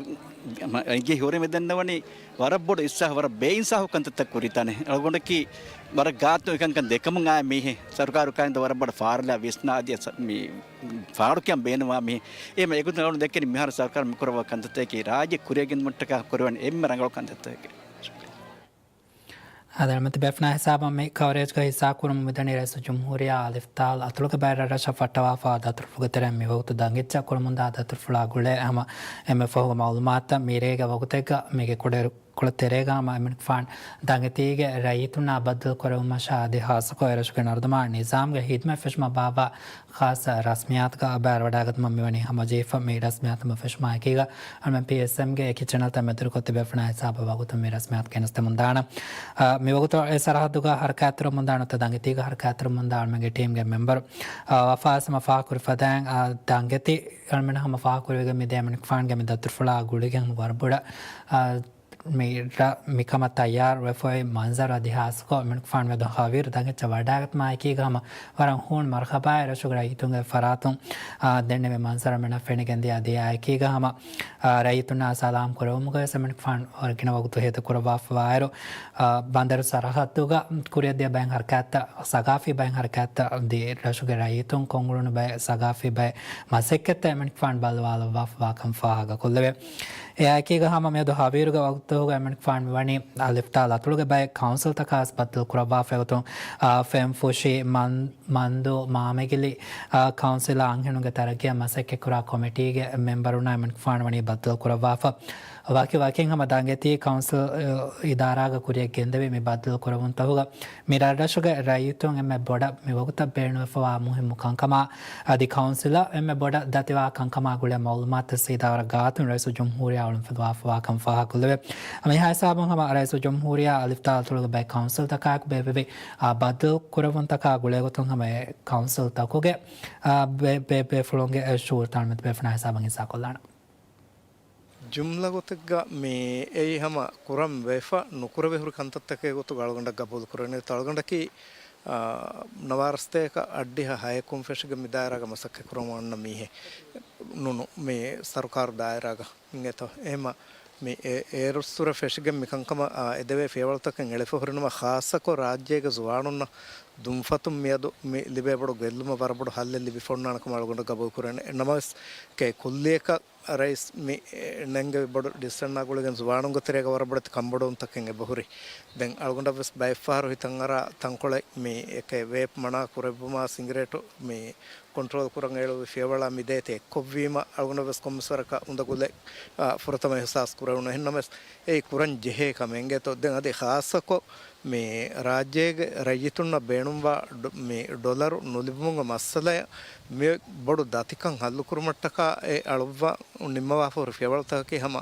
އެނގި ހުރެމެ ދެންނަވަނީ ވަރަށް ބޮޑު އިސްސާހު، ވަރަށް ބޭއިންސާހު ކަންތައްތައް ކުރި ތަނެއް. އަޅުގަނޑަކީ ވަރަށް ގާތު އެކަންކަން ދެކަމުން އާ މީހެއް ސަރުކާރު ކާއިން ވަރަށް ބޮޑަށް ފާރުލާ ވިސްނާ އަދި ސަ-، މި ފާޑުކިޔަން ބޭނުންވާ މީހެއް. އެހެން އެގޮތުން އަޅުގަނޑު ދެކެނީ މިހާރު ސަރުކާރު މިކުރައްވާ ކަންތައްތަކަކީ ރާއްޖެ ކުރިއަށް ގެންދިއުމަށްޓަކާ ކުރެވޭނެ އެންމެ ރަނގަޅު ކަންތައްތަކެއް. އާދެ، އަޅުމެން ބޭފުޅާ ހިސާބަށް މި ކަވަރޭޖްގަ ހިއްސާކުރަމުން މިދަނީ ރައީސުލް ޖުމްހޫރިއްޔާ އަލިފްތާލް އަތޮޅުގެ ބައެއް ރަށްރަށަށް ފައްޓަވާފަ ދަތުރުފުޅުގެ ތެރެއިން މިވަގުތު ދަނގިއްޗަށް ކުޅަމުންދާ ދަތުރުފުޅާ ގުޅޭ ހަމަ އެންމެ ފަހުގެ މައުލޫމާތުތައް މިރޭގެ ވަގުތެއްގަ މީގެ ކުޑަ ކުޅަ ތެރޭގަ ހަމަ އެމަނިކުފާން ދަނގެތީގެ ރައްޔިތުންނާ ބައްދަލު ކުރެވުމަށާ އަދި ޚާއްޞަކޮށް އެރަށުގެ ނަރުދަމާ ނިޒާމްގެ ހިދުމަތް ފެށުމަށް ބާއްވާ ޚާއްޞަ ރަސްމިއްޔާތުގަ ބައިވެރިވަޑައިގަތުމަށް މިވަނީ ހަމަޖެހިފަ. މި ރަސްމިއްޔާތު ހަމަ ފެށުމާއެކީގަ އަޅުމެން ޕީއެސްއެމްގެ އެކި ޗެނަލްތައް މެދުވެރިކޮށް ތިބޭފުޅާ ހިސާބަށް ވަގުތުން މި ރަސްމިއްޔާތު ގެނެސްދެމުންދާނަން. އާ، މިވަގުތު އެ ސަރަހައްދުގަ ހަރަކާތްތެރިވަމުންދާނެ ނުވަތަ ދަނގެތީގަ ހަރަކާތްތެރިވަމުންދާ އަޅުމެންގެ ޓީމްގެ މެމްބަރު، އާ، ވަފާ ވެސް ހަމަ ފާހަގަކުރި ފަދައިން، އާ، ދަނގެތި އަޅުމެން ހަމަ ފާހަގަކުރެވިގެން މިދޭ އެމަނިކުފާންގެ މި ދަތުރުފުޅާ ގުޅިގެން ވަރަށް ބޮޑަށް، އާ، މި ރަށް މިކަމަށް ތައްޔާރު ވެފައި މަންޒަރު އަދި ހާއްސަކޮށް އެމަނިކުފާނު މިއަދު ހަވީރު ދަނގެއްޗަށް ވަޑައިގަތުމާއެކީގަ ހަމަ ވަރަށް ހޫނު މަރުހަބާއެއް ރަށުގެ ރައްޔިތުންގެ ފަރާތުން، އާ، ދެންނެވި މަންޒަރު އަޅުމެންނަށް ފެނިގެންދިޔަ އަދި އާއެކީގަ ހަމަ، އާ، ރައްޔިތުންނާ ސަލާމް ކުރެވުމުގައި އެމަނިކުފާނު ވަރަށް ގިނަ ވަގުތު ހޭދަކުރައްވާފަވާއިރު، އާ، ބަނދަރު ސަރަހައްދުގަ ކުރިއަށްދިޔަ ބައެއް ހަރަކާތްތައް، ސަގާފީ ބައެއް ހަރަކާތްތައް އަދި ރަށުގެ ރައްޔިތުން ކޮށްއުޅުނު ބައެއް ސަގާފީ ބައެއް މަސައްކަތްތައް އެމަނިކުފާނު ބައްދަލުވާލައްވާފަވާކަން ފާހަގަކޮށްލެވޭ. އެއާއެކީގަ ހަމަ މިއަދު ހަވީރުގެ ވަގުތުގަ އެމަނިކުފާނު ވަނީ އަލިފްތާލް އަތޮޅުގެ ބައެއް ކައުންސިލްތަކާ ވެސް ބައްދަލު ކުރައްވާފައި ގޮތުން، އާ، ފެންފުށި، މަން-، މަންދޫ، މާމެގިލި، އާ، ކައުންސިލާ އަންހެނުންގެ ތަރައްގީއަށް މަސައްކަތްކުރާ ކޮމިޓީގެ މެމްބަރުންނާ އެމަނިކުފާނު ވަނީ ބައްދަލު ކުރައްވާފަ. ވަކި ވަކިން ހަމަ ދަނގެތީ ކައުންސިލް، އަ، އިދާރާގަ ކުރިއަށް ގެންދެވި މި ބައްދަލު ކުރެވުންތަކުގަ މި ރަށްރަށުގެ ރައްޔިތުން އެންމެ ބޮޑަށް މިވަގުތަށް ބޭނުންވެފަވާ މުހިއްމު ކަންކަމާ އަދި ކައުންސިލަށް އެންމެ ބޮޑަށް ދަތިވާ ކަންކަމާ ގުޅޭ މައުލޫމާތު ސީދާވަރަށް ގާތުން ރައީސުލްޖުމްހޫރިއްޔާ އޮޅުންފަދަވާފަވާކަން ފާހަގަކޮށްލެވޭ. މިހާ ހިސާބުން ހަމަ ރައީސުލްޖުމްހޫރިއްޔާ އަލިފްތާލް އަތޮޅުގެ ބައެއް ކައުންސިލްތަކާއެކު ބޭއްވެވި، އާ، ބައްދަލު ކުރެވުންތަކާ ގުޅޭގޮތުން ހަމަ އެ ކައުންސިލްތަކުގެ، އާ، ބޭ-، ބޭ-، ބޭފުޅުންގެ އެ ޝުއޫރުތައް އަޅުމެން ބޭފުޅުންނާ ހިސާބަށް ހިއްސާކޮށްލާނަން. ޖުމްލަ ގޮތެއްގަ މި އެއީ ހަމަ ކުރަން ވެފަ ނުކުރެވި ހުރި ކަންތައްތަކެއް ގޮތުގަ އަޅުގަނޑަށް ގަބޫލު ކުރަނީ. އަޅުގަނޑަކީ، އާ، ނަވާރަސަތޭކަ އަށްޑިހަ ހަޔަކުން ފެށިގެން މި ދާއިރާގަ މަސައްކަތް ކުރަމުން އަންނަ މީހެއް ނޫނު މި ސަރުކާރު ދާއިރާގަ އިނގޭތޯ. އެހެމަ މި އެ-، އޭރުއްސުރެ ފެށިގެން މިކަންކަމަށް، އާ، އެދެވޭ ފިޔަވަޅުތަކެއް އެޅިފަ ހުރިނަމަ، ޚާއްޞަކޮށް ރާއްޖޭގެ ޒުވާނުންނަށް ދުންފަތުން މިއަދު މި ލިބޭ ބޮޑު ގެއްލުމަށް ވަރަށް ބޮޑު ހައްލެއް ލިބިފަ އޮންނާނެ ކަމަށް އަޅުގަނޑު ގަބޫލު ކުރަނީ. ނަމަވެސް ކެ ކުއްލިއަކަށް ރައީސް މި ނެންގެވި ބޮޑު ޑިސިޝަންއާ ގުޅިގެން ޒުވާނުންގެ ތެރޭގަ ވަރަށް ބޮޑެތި ކަންބޮޑުވުންތަކެއް އެބަހުރި. ދެން އަޅުގަނޑަށްވެސް ބައެއްފަހަރު ހިތަށްއަރާ ތަންކޮޅެއް މި އެކެ ވޭޕް މަނާ ކުރެއްވުމާ ސިނގިރޭޓު މި ކޮންޓްރޯލް ކުރަން އެޅުއްވި ފިޔަވަޅާ މި ދޭތެ އެއްކޮށްވީމަ އަޅުގަނޑަށްވެސް ކޮންމެސްވަރަކަށް އުނދަގުލެއް، އާ، ފުރަތަމަ އިހުސާސް ކުރެވުނު. އެހެންނަމަވެސް އެއީ ކުރަން ޖެހޭ ކަމެއް އިނގޭތޯ. ދެން އަދި ޚާއްޞަކޮށް މި ރާއްޖޭގެ ރައްޔިތުންނަށް ބޭނުންވާ ޑޮ-، މި ޑޮލަރު ނުލިބުމުގެ މައްސަލައަށް މި ބޮޑު ދަތިކަން ހައްލުކުރުމަށްޓަކާ އެ އަޅުއްވާ ނިންމަވާފަހުރި ފިޔަވަޅުތަކަކީ ހަމަ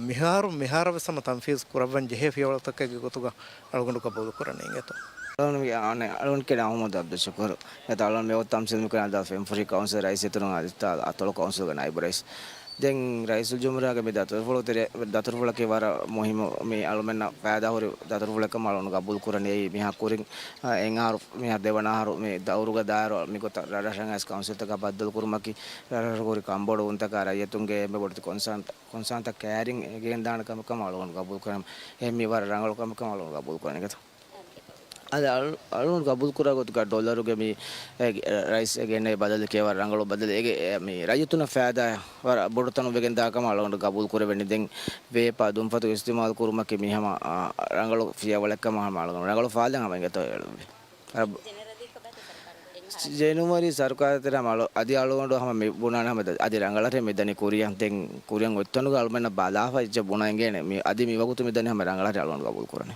މިހާރު، މިހާރަށްވެސް ހަމަ ތަންފީޒު ކުރައްވަން ޖެހޭ ފިޔަވަޅުތަކެއްގެ ގޮތުގަ އަޅުގަނޑު ގަބޫލު ކުރަނީ އިނގޭތޯ. އަޅުން ކިޔާ އަހުމަދު އަބްދުއްޝުކުރު. އެތައް އަޅުން މިއޮތް ތަމްސީލް މިކުރާ ދާ ފެންފުށި ކައުންސިލް ރައީސް އިތުރުން އަދި އަތޮޅު ކައުންސިލްގެ ނައިބު ރައީސް. ދެން ރައީސުލްޖުމްހޫރިއްޔާގެ މި ދަތުރުފުޅު ތެރެ، ދަތުރުފުޅަކީ ވަރަށް މުހިއްމު މި އަޅުމެންނަށް ފައިދާ ހުރި ދަތުރުފުޅެއް ކަމަށް އަޅުގަނޑު ގަބޫލު ކުރަނީ. އެއީ މިހާ ކުރިން، އެއް އަހަރު މިހާ ދެވަނަ އަހަރު މި ދައުރުގެ ދާއިރު މިގޮތަށް ރަށްރަށަށް އައިސް ކައުންސިލްތަކާ ބައްދަލު ކުރުމަކީ ރަށްރަށު ހުރި ކަންބޮޑުވުންތަކާ ރައްޔިތުންގެ އެންމެ ބޮޑެތި ކޮންސާން، ކޮންސާންތައް ކައިރިން ގެންދާނެ ކަމަށް އަޅުގަނޑު ގަބޫލު ކުރަން. އެ މި ވަރަށް ރަނގަޅު ކަމެއް ކަމަށް އަޅުގަނޑު ގަބޫލު ކުރަނީ. އަދި އަޅު-، އަޅުގަނޑު ގަބޫލު ކުރާ ގޮތުގަ ޑޮލަރުގެ މި، އެ، ރައީސް ގެންނެވި ބަދަލަކީ ވަރަށް ރަނގަޅު ބަދަލެއް. އޭގެ، އެ، މި ރައްޔިތުންނަށް ފައިދާ ވަރަށް ބޮޑު ތަނު ވެގެން ދާ ކަމަށް އަޅުގަނޑު ގަބޫލު ކުރެވެނީ. ދެން ވޭޕާ ދުންފަތު އިސްތިމާލު ކުރުމަކީ މި ހަމަ، އާ، ރަނގަޅު ފިޔަވަޅެއް ކަމަށް ހަމަ އަޅުގަނޑު ރަނގަޅު ފާލެއް ހަމަ އިނގޭތޯ އެޅުއްވި. ޖެނެރަލީ ސަރުކާރު ތެރޭ ހަމަ އަދި އަޅުގަނޑު ހަމަ މި ބުނާނެ ހަމަ އަދި ރަނގަޅަށް މި ދަނީ ކުރިއަށް. ދެން ކުރިއަށް އޮތްތަނުގަ އަޅުމެންނަށް ބަލާފަ އެއްޗެއް ބުނަން އިނގޭނެ. މި އަދި މި ވަގުތު މި ދަނީ ހަމަ ރަނގަޅަށް އަޅުގަނޑު ގަބޫލު ކުރަނީ.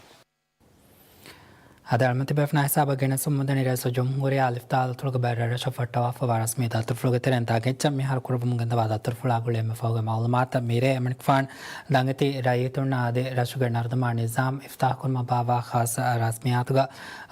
އަދި އަޅުމެން ތިބޭފުޅުންނާ ހިސާބަށް ގެނެސްދެމުންދަނީ ރައީސުލްޖުމްހޫރިއްޔާ އަލިފްތާލް އަތޮޅުގެ ބައެއް ރަށްރަށަށް ފައްޓަވާފަވާ ރަސްމީ ދަތުރުފުޅުގެ ތެރެއިން ދަނގެއްޗަށް މިހާރު ކުރައްވަމުން ގެންދަވާ ދަތުރުފުޅާ ގުޅޭ އެންމެ ފަހުގެ މައުލޫމާތުތައް މިރޭ އެމަނިކުފާނު ދަނގެތި ރައްޔިތުންނާ އަދި ރަށުގެ ނަރުދަމާ ނިޒާމް އިފްތާޙު ކުރުމަށް ބާއްވާ ޚާއްޞަ ރަސްމިއްޔާތުގަ،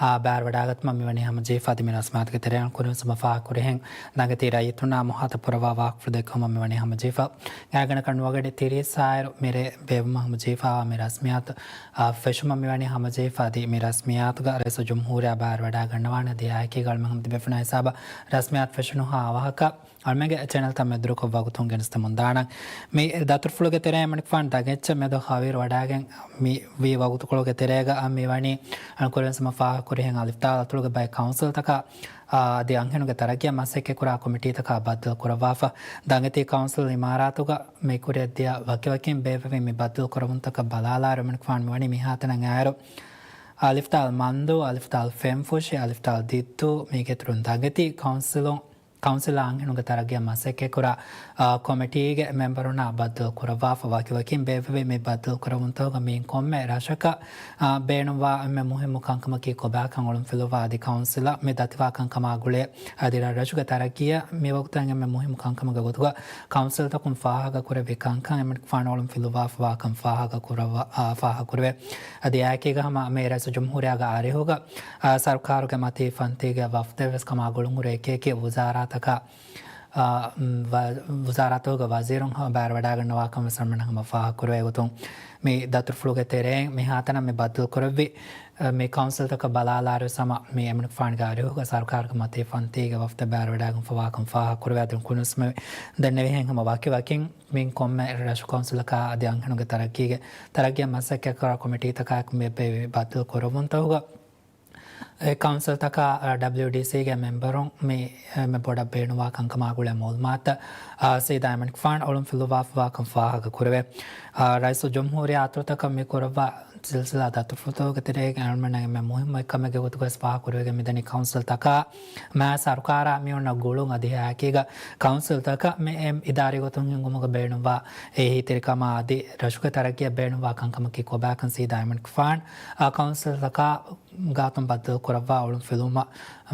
އާ، ބައިވެރިވަޑައިގަތުމަށް މިވަނީ ހަމަޖެހިފަ. އަދި މި ރަސްމިއްޔާތުގެ ތެރެއިން ކުރިން ސުމަ ފާހަގަކުރިހެން ދަނގެތި ރައްޔިތުންނާ މުހާތަ ކުރައްވާ ވާހަކަފުޅު ދެއްކުމަށް މިވަނީ ހަމަޖެހިފަ. ގާތްގަނޑަކަށް ނުވަގަޑި ތިރީސް އާއިރު މިރޭ ބޭއްވުމަށް ހަމަޖެހިފައިވާ މި ރަސްމިއްޔާތު، އާ، ފެށުމަށް މިވަނީ ހަމަޖެހިފަ. އަދި މި ރަސްމިއްޔާތު ރައީސުލްޖުމްހޫރިއްޔާ ބައިވެރިވަޑައިގަންނަވާނެ. އަދި އެއާއެކީގަ އަޅުމެން ހަމަ ތިބޭފުޅުންނާ ހިސާބަށް ރަސްމިއްޔާތު ފެށުނުހާ އަވަހަކަށް އަޅުމެންގެ ޗެނަލްތައް މެދުވެރިކޮށް ވަގުތުން ގެނެސްދެމުން ދާނަން. މި ދަތުރުފުޅުގެ ތެރެއިން އަޅުގަނޑު ފާން ދަގައެއްޗެއް މެދު ހަވީރު ވަޑައިގެން މި ވީ ވަގުތުކޮޅުގެ ތެރޭގަ މި ވަނީ އަޅުގަނޑު ކުރިން ހަމަ ފާހަގަކުރިހެން އަލިފްދާލް އަތޮޅުގެ ބައެއް ކައުންސިލްތަކާ އާ، އަދި އަންހެނުންގެ ތަރައްގީއަށް މަސައްކަތްކުރާ ކޮމިޓީތަކާ ބައްދަލު ކުރައްވާފަ. ދަނގެތީ ކައުންސިލް އިމާރާތުގަ މި ކުރިއަށްދިޔަ ވަކިވަކިން ބޭއްވެވި މި ބައްދަލު ކުރެވުންތަކަށް ބަލާލާއިރު، އަޅުގަނޑު ފާން މިވަނީ މިހާތަނަށް އައިއިރު، އަލިފްދާލް މަންދޫ، އަލިފްދާލް ފެންފުށި، އަލިފްދާލް ދިއްތޫ، މީގެއިތުރުން ދަނގެތީ ކައުންސިލުން ކައުންސިލާ އަންހެނުންގެ ތަރައްގީއަށް މަސައްކަތްކުރާ، އާ، ކޮމިޓީގެ މެމްބަރުންނާ ބައްދަލު ކުރައްވާފަ ވަކިވަކިން ބޭއްވެވި މި ބައްދަލު ކުރެވުންތަކުގަ މިއިން ކޮންމެ ރަށަކަށް، އާ، ބޭނުންވާ އެންމެ މުހިއްމު ކަންކަމަކީ ކޮބާކަން އޮޅުންފިލުވާ އަދި ކައުންސިލަށް މި ދަތިވާ ކަންކަމާ ގުޅޭ އަދި ރަށްރަށުގެ ތަރައްގީއަށް މިވަގުތު އެންމެ މުހިއްމު ކަންކަމުގެ ގޮތުގަ ކައުންސިލްތަކުން ފާހަގަކުރެއްވި ކަންކަން އެމަނިކުފާނު އޮޅުންފިލުވާފަވާކަން ފާހަގަކުރައްވާ، އާ، ފާހަގަކުރެވޭ. އަދި އެއާއެކީގަ ހަމަ މި ރައީސުލްޖުމްހޫރިއްޔާގެ އަރިހުގަ އާ، ސަރުކާރުގެ މަތީ ފަންތީގެ ވަފްދެއްވެސް ކަމާ ގުޅުންހުރި އެކިއެކި ވުޒާރާތަކާ، އާ، ވަ-، ވުޒާރާތަކުގެ ވަޒީރުން ހަމަ ބައިވެރިވަޑައިގަންނަވާކަން ވެސް އަޅުގަނޑު ހަމަ ފާހަގަކުރެވޭ ގޮތުން މި ދަތުރުފުޅުގެ ތެރެއިން މިހާތަނަށް މި ބައްދަލުކުރެއްވި، އަ، މި ކައުންސިލްތަކަށް ބަލާލާއިރު ހަމަ މި އެމަނިކުފާނުގެ އަރިހުގަ ސަރުކާރުގެ މަތީ ފަންތީގެ ވަފްދެއް ބައިވެރިވަޑައިގެންފަވާކަން ފާހަގަކުރެވޭ. އަދި ކުނިސްމެ ދެންނެވިހެން ހަމަ ވަކިވަކިން މި ކޮންމެ ރަށު ކައުންސިލަކާ އަދި އަންހެނުންގެ ތަރައްގީގެ ތަރައްގީއަށް މަސައްކަތްކުރާ ކޮމިޓީތަކާއެކު މި ބޭއްވި ބައްދަލުކުރެވުންތަކުގަ އެ ކައުންސިލްތަކާ، އާ، ޑަބްލިއުޑީސީގެ މެމްބަރުން މި އެންމެ ބޮޑަށް ބޭނުންވާ ކަންކަމާ ގުޅޭ މައުލޫމާތުތައް، އާ، ސީދާ އެމަނިކުފާން އޮޅުންފިލުވާފަވާކަން ފާހަގަކުރެވޭ. އާ، ރައީސުލްޖުމްހޫރިއްޔާ އަތޮޅުތަކަށް މި ކުރައްވާ ސިލްސިލާ ދަތުރުފުޅުތަކުގެ ތެރޭގައި އަޅުގަނޑުމެންނަށް އެންމެ މުހިއްމު އެއްކަމެއްގެ ގޮތުގައި ވެސް ފާހަގަކުރެވިގެން މިދަނީ ކައުންސިލްތަކާ މާ ސަރުކާރާ މިއޮންނަ ގުޅުން އަދި އެއާއެކީގަ ކައުންސިލްތަކަށް މި އެ އިދާރީ ގޮތުން ހިންގުމުގަ ބޭނުންވާ އެހީތެރިކަމާ އަދި ރަށުގެ ތަރައްގީއަށް ބޭނުންވާ ކަންކަމަކީ ކޮބާކަން ސީދާ އެމަނިކުފާން، އާ، ކައުންސިލްތަކާ ގާތުން ބައްދަލު ކުރައްވާ އޮޅުން ފިލުވުމަށް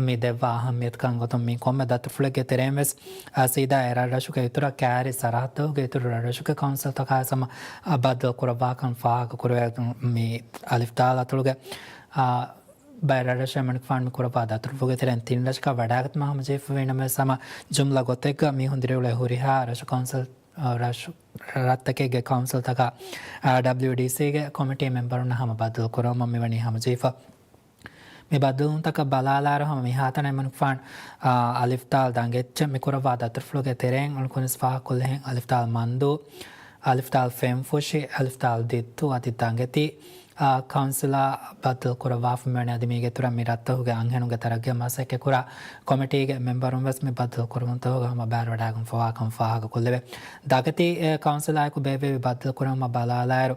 މި ދެއްވާ އަހައްމިޔަތުކަން ގޮތުން މި ކޮންމެ ދަތުރުފުޅެއްގެ ތެރެއިން ވެސް، އާ، ސީދާ އެ ރަށްރަށުގެ އިތުރަށް ކައިރި ސަރަހައްދުގެ އިތުރު ރަށްރަށުގެ ކައުންސިލްތަކާ ހަމަ، އާ، ބައްދަލު ކުރައްވާކަން ފާހަގަކުރެވޭ. މި އަލިފްދާލް އަތޮޅުގެ، އާ، ބައެއް ރަށްރަށު އެމަނިކުފާނު މި ކުރައްވާ ދަތުރުފުޅުގެ ތެރެއިން ތިން ރަށަކަށް ވަޑައިގަތުމަށް ހަމަޖެހިފަވީ ނަމަވެސް ހަމަ ޖުމްލަ ގޮތެއްގަ މީހުން ދިރިއުޅޭ ހުރިހާ ރަށު ކައުންސިލް ރަށު، ރަށްތަކެއްގެ ކައުންސިލްތަކާ، އާ، ޑަބްލިއުޑީސީގެ ކޮމިޓީ މެމްބަރުންނަށް ހަމަ ބައްދަލު ކުރުމަށް މިވަނީ ހަމަޖެހިފަ. މި ބައްދަލުވުންތަކަށް ބަލާލާއިރު ހަމަ މިހާތަނަށް އެމަނިކުފާން، އާ، އަލިފްދާލް ދަނގެއްޗެއް މި ކުރައްވާ ދަތުރުފުޅުގެ ތެރެއިން އަޅުގަނޑު ކުރިން ވެސް ފާހަގަކޮށްލިހެން އަލިފްދާލް މަންދޫ، އަލިފްދާލް ފެންފުށި، އަލިފްދާލް ދިއްތޫ އަދި ދަނގެތީ، އާ، ކައުންސިލާ ބައްދަލު ކުރައްވާފަ މިވަނީ. އަދި މީގެ އިތުރަށް މި ރަށްތަކުގެ އަންހެނުންގެ ތަރައްގީއަށް މަސައްކަތްކުރާ ކޮމިޓީގެ މެމްބަރުން ވެސް މި ބައްދަލު ކުރުމުންތަކުގަ ހަމަ ބައިވެރިވަޑައިގެންފަވާކަން ފާހަގަކޮށްލެވޭ. ދަނގެތީ، އެ، ކައުންސިލާއެކު ބޭއްވެވި ބައްދަލު ކުރުމަށް ބަލާލާއިރު،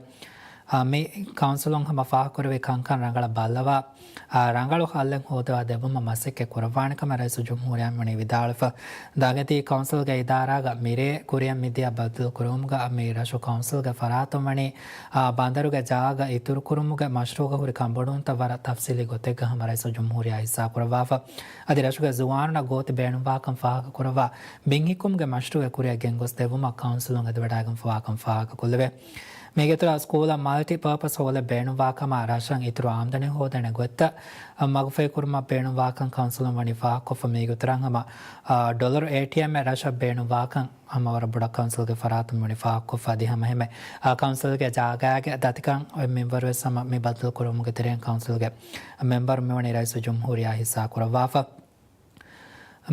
އާ، މި ކައުންސިލުން ހަމަ ފާހަގަކުރެވި ކަންކަން ރަނގަޅަށް ބައްލަވާ، އާ، ރަނގަޅު ހައްލެއް ހޯދަވާ ދެއްވުމަށް މަސައްކަތް ކުރައްވާނެ ކަމަށް ރައީސުލްޖުމްހޫރިއްޔާ މިވަނީ ވިދާޅުވެފަ. ދަނގެތީ ކައުންސިލްގެ އިދާރާގަ މިރޭ ކުރިއަށް މިދިޔަ ބައްދަލު ކުރުވުމުގަ މި ރަށު ކައުންސިލްގެ ފަރާތުން ވަނީ، އާ، ބަނދަރުގެ ޖާގަ އިތުރުކުރުމުގެ މަޝްރޫއުގަ ހުރި ކަންބޮޑުވުންތައް ވަރަށް ތަފްސީލީ ގޮތެއްގަ ހަމަ ރައީސުލްޖުމްހޫރިއްޔާ ހިއްސާކުރައްވާފަ. އަދި ރަށުގެ ޒުވާނުންނަށް ގޯތި ބޭނުންވާކަން ފާހަގަކުރައްވާ ބިންހިއްކުމުގެ މަޝްރޫއެއް ކުރިއަށް ގެންގޮސްދެއްވުމަށް ކައުންސިލުން އެދިވަޑައިގެންފަވާކަން ފާހަގަކޮށްލެވޭ. މީގެއިތުރަށް ސްކޫލަށް މަލްޓި ޕާޕަސް ހޯލެއް ބޭނުންވާކަމާ ރަށަށް އިތުރު އާމްދަނީ ހޯދޭނެ ގޮތްތައް މަގުފަހިކުރުމަށް ބޭނުންވާކަން ކައުންސިލުން ވަނީ ފާހަގަކޮށްފަ. މީގެއިތުރަށް ހަމަ، އާ، ޑޮލަރު އޭޓީއެމްއެއް ރަށަށް ބޭނުންވާކަން ހަމަ ވަރަށް ބޮޑަށް ކައުންސިލްގެ ފަރާތުން ވަނީ ފާހަގަކޮށްފަ. އަދި ހަމައެހެންމެ، އާ، ކައުންސިލްގެ ޖާގާގެ ދަތިކަން އޮތް މިންވަރުވެސް ހަމަ މި ބައްދަލު ކުރުމުގެ ތެރެއިން ކައުންސިލްގެ މެމްބަރު މިވަނީ ރައީސުލްޖުމްހޫރިއްޔާ ހިއްސާކުރައްވާފަ.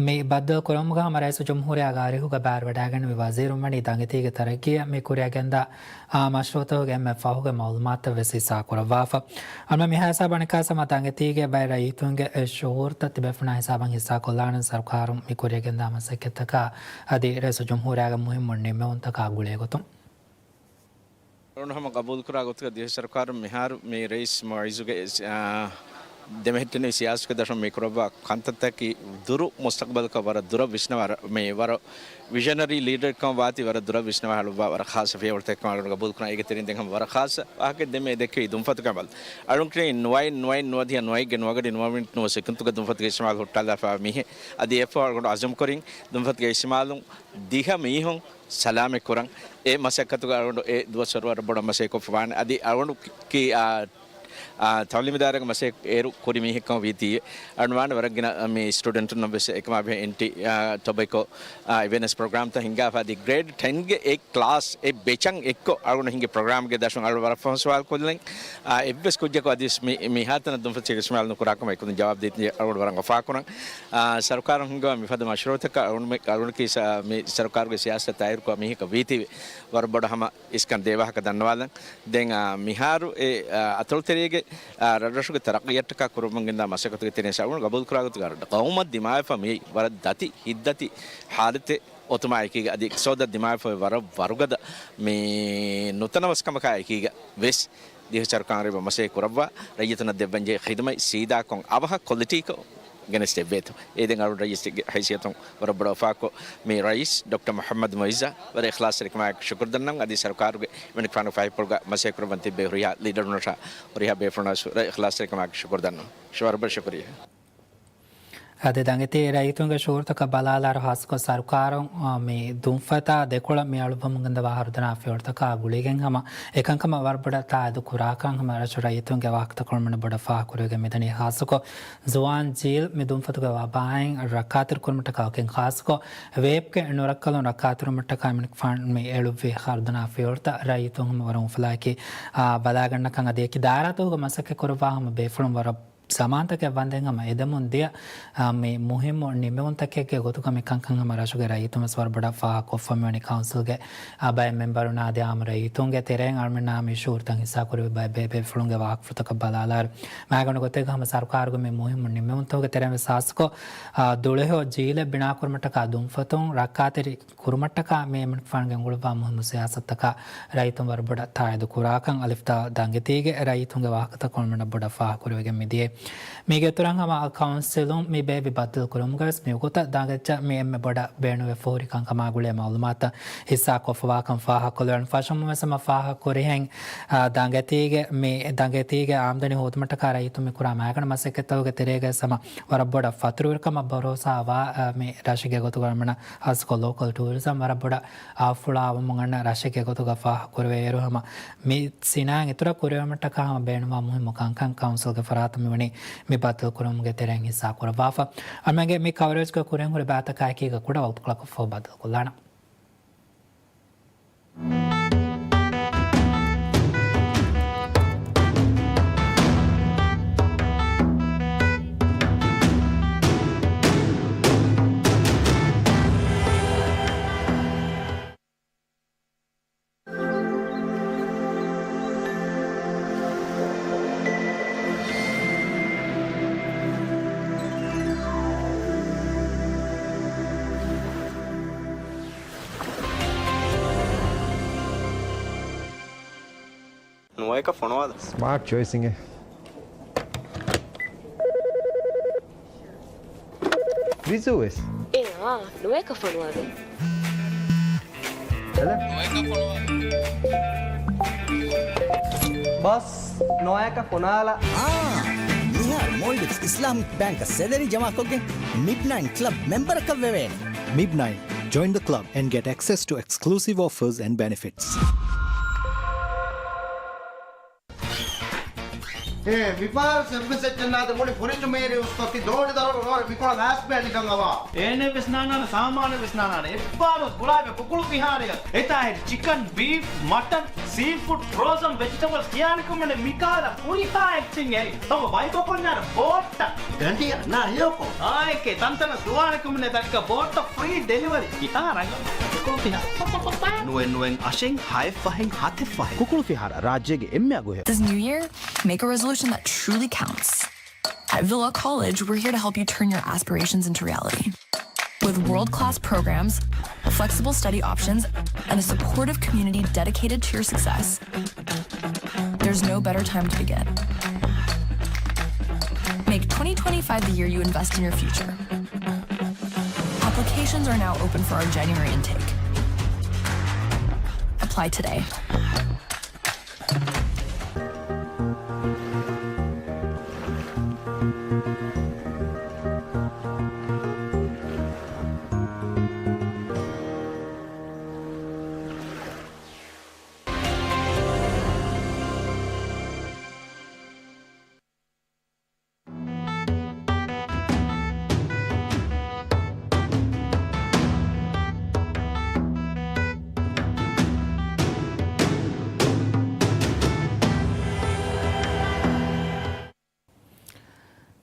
މި ބައްދަލު ކުރުމުގަ ހަމަ ރައީސުލްޖުމްހޫރިއްޔާގެ އަރިހުގަ ބައިވެރިވަޑައިގެންނެވި ވަޒީރުން ވަނީ ދަނގެތީގެ ތަރައްގީއަށް މި ކުރިއަށް ގެންދާ، އާ، މަޝްރޫއުތަކުގެ އެންމެ ފަހުގެ މައުލޫމާތުތައް ވެސް ހިއްސާކުރައްވާފަ. އަޅުގަނޑު މިހާ ހިސާބަށް އަނެއްކާވެސް ހަމަ ދަނގެތީގެ ބައެއް ރައްޔިތުންގެ އެ ޝުއޫރުތައް ތިބޭފުޅުންނާ ހިސާބަށް ހިއްސާކޮށްލާނެ ސަރުކާރުން މި ކުރިއަށް ގެންދާ މަސައްކަތްތަކާ އަދި ރައީސުލްޖުމްހޫރިއްޔާގެ މުހިއްމު ނިންމެވުންތަކާ ގުޅޭ ގޮތުން. އަޅުގަނޑު ހަމަ ގަބޫލުކުރާ ގޮތުގަ ދިވެހި ސަރުކާރުން މިހާރު މި ރައީސް މުއައްޔަދުގެ، އާ، ދެމެހެއްޓެނިވި ސިޔާސަތުގެ ދަށުން މި ކުރައްވާ ކަންތައްތަކީ ދުރު މުސްތަޤްބަލަކަށް ވަރަށް ދުރަށް ވިސްނަވާ، މި ވަރަށް ވިޝަނަރީ ލީޑަރެއްކަމަށް ވާތީ ވަރަށް ދުރަށް ވިސްނަވާ ހަޅުއްވާ ވަރަށް ޚާއްޞަ ފިޔަވަޅުތަކެއް ކަމަށް އަޅުގަނޑު ގަބޫލުކުރަން. އޭގެ ތެރެއިން ދެން ހަމަ ވަރަށް ޚާއްޞަ ވާހަކައެއް ދެންމެ ދެއްކެވި ދުންފަތުގެ އަމަލު. އަޅުން ކިޔަނީ ނުވައެއް ނުވައެއް ނުވަދިހަ ނުވައެއްގެ ނުވަ ގަޑި ނުވަ މިނިޓް ނުވަ ސެކަންޑުގެ ދުންފަތުގެ އިސްތިމާލް ހުއްޓާލާފައިވާ މީހެއް. އަދި އެއަށްފަހު އަޅުގަނޑު އަޒުމް ކުރިން ދުންފަތުގެ އިސްތިމާލުން ދިހަ މީހުން ސަލާމަތް ކުރަން. އެ މަސައްކަތުގަ އަޅުގަނޑު އެ ދުވަސްވަރު ވަރަށް ބޮޑަށް މަސައްކަތް ކޮށްފަ ވާނެ. އަދި އަޅުގަނޑު ކި-، އާ، އާ، ތަޢުލީމު ދާއިރާގެ މަސައްކަތް އޭރު ކުރި މީހެއްކަމަށް ވީތީ، އަޅުގަނޑު ވަރަށް ގިނަ މި ސްޓޫޑެންޓުންނަށް ވެސް އެކަމާ ބެހޭ އެންޓީ، އާ، ޓޮބެކޯ، އާ، އެވެނެސް ޕްރޮގްރާމްތައް ހިންގާފަ އަދި ގްރޭޑް ޓެންގެ އެ ކްލާސް އެ ބެޗަށް އެއްކޮށް އަޅުގަނޑު ހިންގި ޕްރޮގްރާމްގެ ދަށުން އަޅުގަނޑު ވަރަށް ފަހުން ސުވާލު ކޮށްލިން، އާ، އެއްވެސް ކުއްޖަކު އަދިވެސް މި، މިހާތަނަށް ދުންފަތުގެ އިސްމާއިލް ނުކުރާކަމަށް އެކުދިން ޖަވާބު ދީތީ އަޅުގަނޑު ވަރަށް އުފާކުރަން. އާ، ސަރުކާރުން ހިންގަވާ މިފަދަ މަޝްރޫޢުތަކަށް އަޅުގަނޑު މި، އަޅުގަނޑަކީ ސަ-، މި ސަރުކާރުގެ ސިޔާސަތަށް ތާއީދުކުރާ މީހަކަށް ވީތީވެ ވަރަށް ބޮޑަށް ހަމަ އިސްކަން ދޭ ވާހަކަ ދަންނަވާލަން. ދެން، އާ، މިހާރު އެ، އާ، އަތޮޅުތެރޭގެ، އާ، ރަށްރަށުގެ ތަރައްޤީއަށްޓަކާ ކުރަމުން ގެންދާ މަސައްކަތުގެ ތެރެއިން އަޅުގަނޑު ގަބޫލުކުރާ ގޮތުގަ ގައުމަށް ދިމާވެފަ މިއީ ވަރަށް ދަތި ހިތްދަތި ހާލަތެއް އޮތުމާއެކީގަ އަދި އިޤްތިޞާދަށް ދިމާވެފަ ވަރަށް ވަރުގަދަ މި ނުތަނަވަސްކަމަކާ އެކީގަ ވެސް ދިވެހި ސަރުކާރުން މަސައްކަތް ކުރައްވާ ރައްޔިތުންނަށް ދެއްވަންޖެހޭ ޚިދުމަތް ސީދާކޮށް އަވަހަށް ކޮލިޓީކޮށް ގެނެސްދެއްވޭތޯ. އޭދެން އަޅުގަނޑު ރައީސްގެ ހައިސިއްޔަތުން ވަރަށް ބޮޑަށް އުފާކޮށް، މި ރައީސް ޑޮކްޓަރ މުޙައްމަދު މުޢިއްޒަށް ވަރަށް އިޚްލާޞްތެރިކަމާއެކު ޝުކުރު ދަންނަވަން. އަދި ސަރުކާރުގެ އެމަނިކުފާނުގެ ފަހިފުޅުގަ މަސައްކަތް ކުރައްވަން ތިއްބެވި ހުރިހާ ލީޑަރުންނަށާ ހުރިހާ ބޭފުޅުންނަށް ވަރަށް އިޚްލާޞްތެރިކަމާއެކު ޝުކުރު ދަންނަވަން. ޝު-، ވަރަށް ބޮޑަށް ޝުކުރިއްޔާ. އަދި ދަނގެތީ ރައްޔިތުންގެ ޝުޢޫރުތަކަށް ބަލާލާއިރު، ޚާއްޞަކޮށް ސަރުކާރުން، އާ، މި ދުންފަތާ ދެކޮޅަށް މި އަޅުއްވަމުން ގެންދަވާ ހަރުދަނާ ފިޔަވަޅުތަކާ ގުޅިގެން ހަމަ އެކަންކަމަށް ވަރަށް ބޮޑަށް ތާއީދު ކުރާކަން ހަމަ ރަށު ރައްޔިތުންގެ ވާހަކަތަކުން މިނަ ބޮޑަށް ފާހަގަކުރެވިގެން މިދަނީ. ޚާއްޞަކޮށް ޒުވާން ޖީލް މި ދުންފަތުގެ ވަބާއިން ރައްކާތެރިކުރުމަށްޓަކާ ވަކިން ޚާއްޞަކޮށް ވޭޕްގެ ނުރައްކަލުން ރައްކާތެރިވުމަށްޓަކާ އެމަނިކުފާނު މި އެޅުއްވި ހަރުދަނާ ފިޔަވަޅުތައް ރައްޔިތުން ހަމަ ވަރަށް އުފަލާއެކީ، އާ، ބަލާގަންނަކަން އަދި އެކި ދާއިރާތަކުގަ މަސައްކަތް ކުރައްވާ ހަމަ ބޭފުޅުން ވަރަށް ޒަމާންތަކެއް ވަންދެން ހަމަ އެދެމުން ދިޔަ، އާ، މި މުހިއްމު ނިމެވުންތަކެއްގެ ގޮތުގަ މި ކަންކަން ހަމަ ރަށުގެ ރައްޔިތުން ވެސް ވަރަށް ބޮޑަށް ފާހަގަކޮށްފަ މިވަނީ ކައުންސިލްގެ، އާ، ބައެއް މެމްބަރުންނާ އަދި އާއްމު ރައްޔިތުންގެ ތެރެއިން އަޅުމެންނާ މި ޝުޢޫރުތައް ހިއްސާކުރެއްވި ބައެއް ބޭބޭފުޅުންގެ ވާހަކަފުޅުތަކަށް ބަލާލާއިރު، މާގަނޑު ގޮތެއްގަ ހަމަ ސަރުކާރުގެ މި މުހިއްމު ނިމެވުންތަކުގެ ތެރެއިން ވެސް ޚާއްޞަކޮށް، އާ، ދުޅަހެޔޮ ޖީލެއް ބިނާކުރުމަށްޓަކާ ދުންފަތުން ރައްކާތެރި ކުރުމަށްޓަކާ މި އެމަނިކުފާނު ގެންގުޅުއްވާ މުހިއްމު ސިޔާސަތުތަކާ ރައްޔިތުން ވަރަށް ބޮޑަށް ތާއީދު ކުރާކަން އަލިފްތާ ދަނގެތީގެ ރައްޔިތުންގެ ވާހަކަތަކުން މިނަ ބޮޑަށް ފާހަގަކުރެވިގެން މިދިޔަ. މީގެ އިތުރަށް ހަމަ ކައުންސިލުން މި ބޭއްވި ބައްދަލުކުރުމުގަވެސް މިވަގުތަށް ދަނގައްޗަށް މި އެންމެ ބޮޑަށް ބޭނުންވެފަ ހުރި ކަންކަމާ ގުޅޭ މައުލޫމާތުތައް ހިއްސާކޮށްފަވާކަން ފާހަގަކޮށްލެވެން. ފަށުން ވެސް ހަމަ ފާހަގަކުރިހެން، އާ، ދަނގެތީގެ މި ދަނގެތީގެ އާމްދަނީ ހޯދުމަށްޓަކާ ރައްޔިތުން މި ކުރާ މާގަނޑު މަސައްކަތްތަކުގެ ތެރޭގަވެސް ހަމަ ވަރަށް ބޮޑަށް ފަތުރުވެރިކަމަށް ބަރޯސާވާ، އަ، މި ރަށެއްގެ ގޮތުގަ އަޅުމެންނަށް ހާއްސަކޮށް ލޯކަލް ޓޫރިޒަމް ވަރަށް ބޮޑަށް އަށްފުޅާވަމުން އަންނަ ރަށެއްގެ ގޮތުގަ ފާހަގަކުރެވޭއިރު ހަމަ މި ސިނާއަތް އިތުރަށް ކުރެވުމަށްޓަކާ ހަމަ ބޭނުންވާ މުހިއްމު ކަންކަން ކައުންސިލްގެ ފަރާތުން މިވަނީ މި ބައްދަލުކުރުމުގެ ތެރެއިން ހިއްސާކުރައްވާފަ. އަޅުމެންގެ މި ކަވަރޭޖްގެ ކުރިން ހުރި ބައިތަކާއެކީގަ ކުޑަ ވަގުތުކޮޅަކަށްފަހު ބައްދަލުކޮށްލާނަން. ނުވައަކަށް ފޮނުވާލަ. ސްމާޓް ޗޮއިސް އިނގޭ. ވިޒޫ ވެސް. އޭ އާ، ނުވައަކަށް ފޮނުވާލަ. ހެލޯ. ބޮސް، ނުވައަކަށް ފޮނުވާލަ. އާ، މިހާރު މޯލްޑިވްސް އިސްލާމިކް ބޭންކަށް ސެލަރީ ޖަމާކޮށްގެން މިޑް ނައިން ކްލަބް މެމްބަރަކަށް ވެވޭނެ. މިޑް ނައިން. Join the club and get access to exclusive offers and benefits. އޭ، މިފަހަރު ސެވިންސް އެޖެންޓް އާދެ މުޅި ފުރިންޖު މޭރި އުސްކޮށް ތި ދޯނި ދަރުން ނުވަރަ މިކޮޅަށް ލާސް ބޭ ނިކަން އަވާ. އޭނެ ވެސް ނާނާނެ، ސާމާނެ ވެސް ނާނާނެ. އެއްބާރު ގުޅާގެ ކުކުޅު ފިހާރަޔަށް. އެތާ ހެދި ޗިކަން، ބީފް، މަޓަން، ސީ ފުޑް، ފްރޯޒަން ވެޖިޓަބަލްސް ކިޔާނެ ކޮމެންޓް މިކާލަ ފުރިފާ އެއްޗެއް އެރި. ތަމަ ބައިކޮށް ކޮންޏާރަ ބޯއްޓަ. ގަނޑިޔަ، ނާ ހެޔޮކޮ. އާއެކޭ ތަންތަނަ ދުވާނެ ކޮމެންޓް ދައްކަ ބޯއްޓަ ފްރީ ޑެލިވަރީ. ކިތާ ރަނގަ. ނުވެ ނުވެން އަށެއް ހައެއް ފަހެއް ހަތެއް ފަހެއް. ކުކުޅު ފިހާރަ ރާއްޖޭގެ އެންމެ އަގުހެޔޮ. This new year, make a resolution that truly counts. At Villa College, we're here to help you turn your aspirations into reality. With world-class programs, flexible study options, and a supportive community dedicated to your success, there's no better time to begin. Make twenty twenty-five the year you invest in your future. Applications are now open for our January intake. Apply today.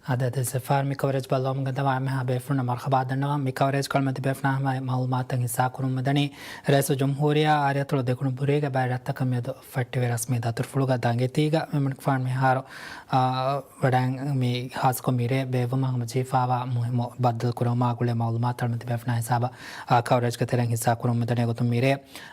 އާދެ، އާދެ، ސިފާރު މި ކަވަރޭޖް ބައްލަވަމުން ގެންދަވާ އެންމެހާ ބޭފުޅުންނަށް މަރުޙަބާ ދަންނަވަން. މި ކަވަރޭޖް ކޮޅުމަތި ބޭފުޅާ ހަމަ މައުލޫމާތުތައް ހިއްސާކުރުމަށް ދަނީ ރައީސުލްޖުމްހޫރިއްޔާ އާރިޔަތުލް ދެކުނު ބުރީގެ ބައެއް ރަށްތަކަށް މިއަދު ފެއްޓިވި ރަސްމީ ދަތުރުފުޅުގަ ދަނގެތީގަ މި އެމަނިކުފާނު މިހާރު، އާ، ވަޑައި މި ހާއްސަކޮށް މިރޭ ބޭއްވުމަށް ހަމަޖެހިފާވާ މުހިއްމު ބައްދަލު ކުރުވުމާ ގުޅޭ މައުލޫމާތު ކޮޅުމަތި ބޭފުޅާ ހިސާބަށް، އާ، ކަވަރޭޖްގެ ތެރެއިން ހިއްސާކުރުމަށް ދަނީ. އެގޮތުން މިރޭ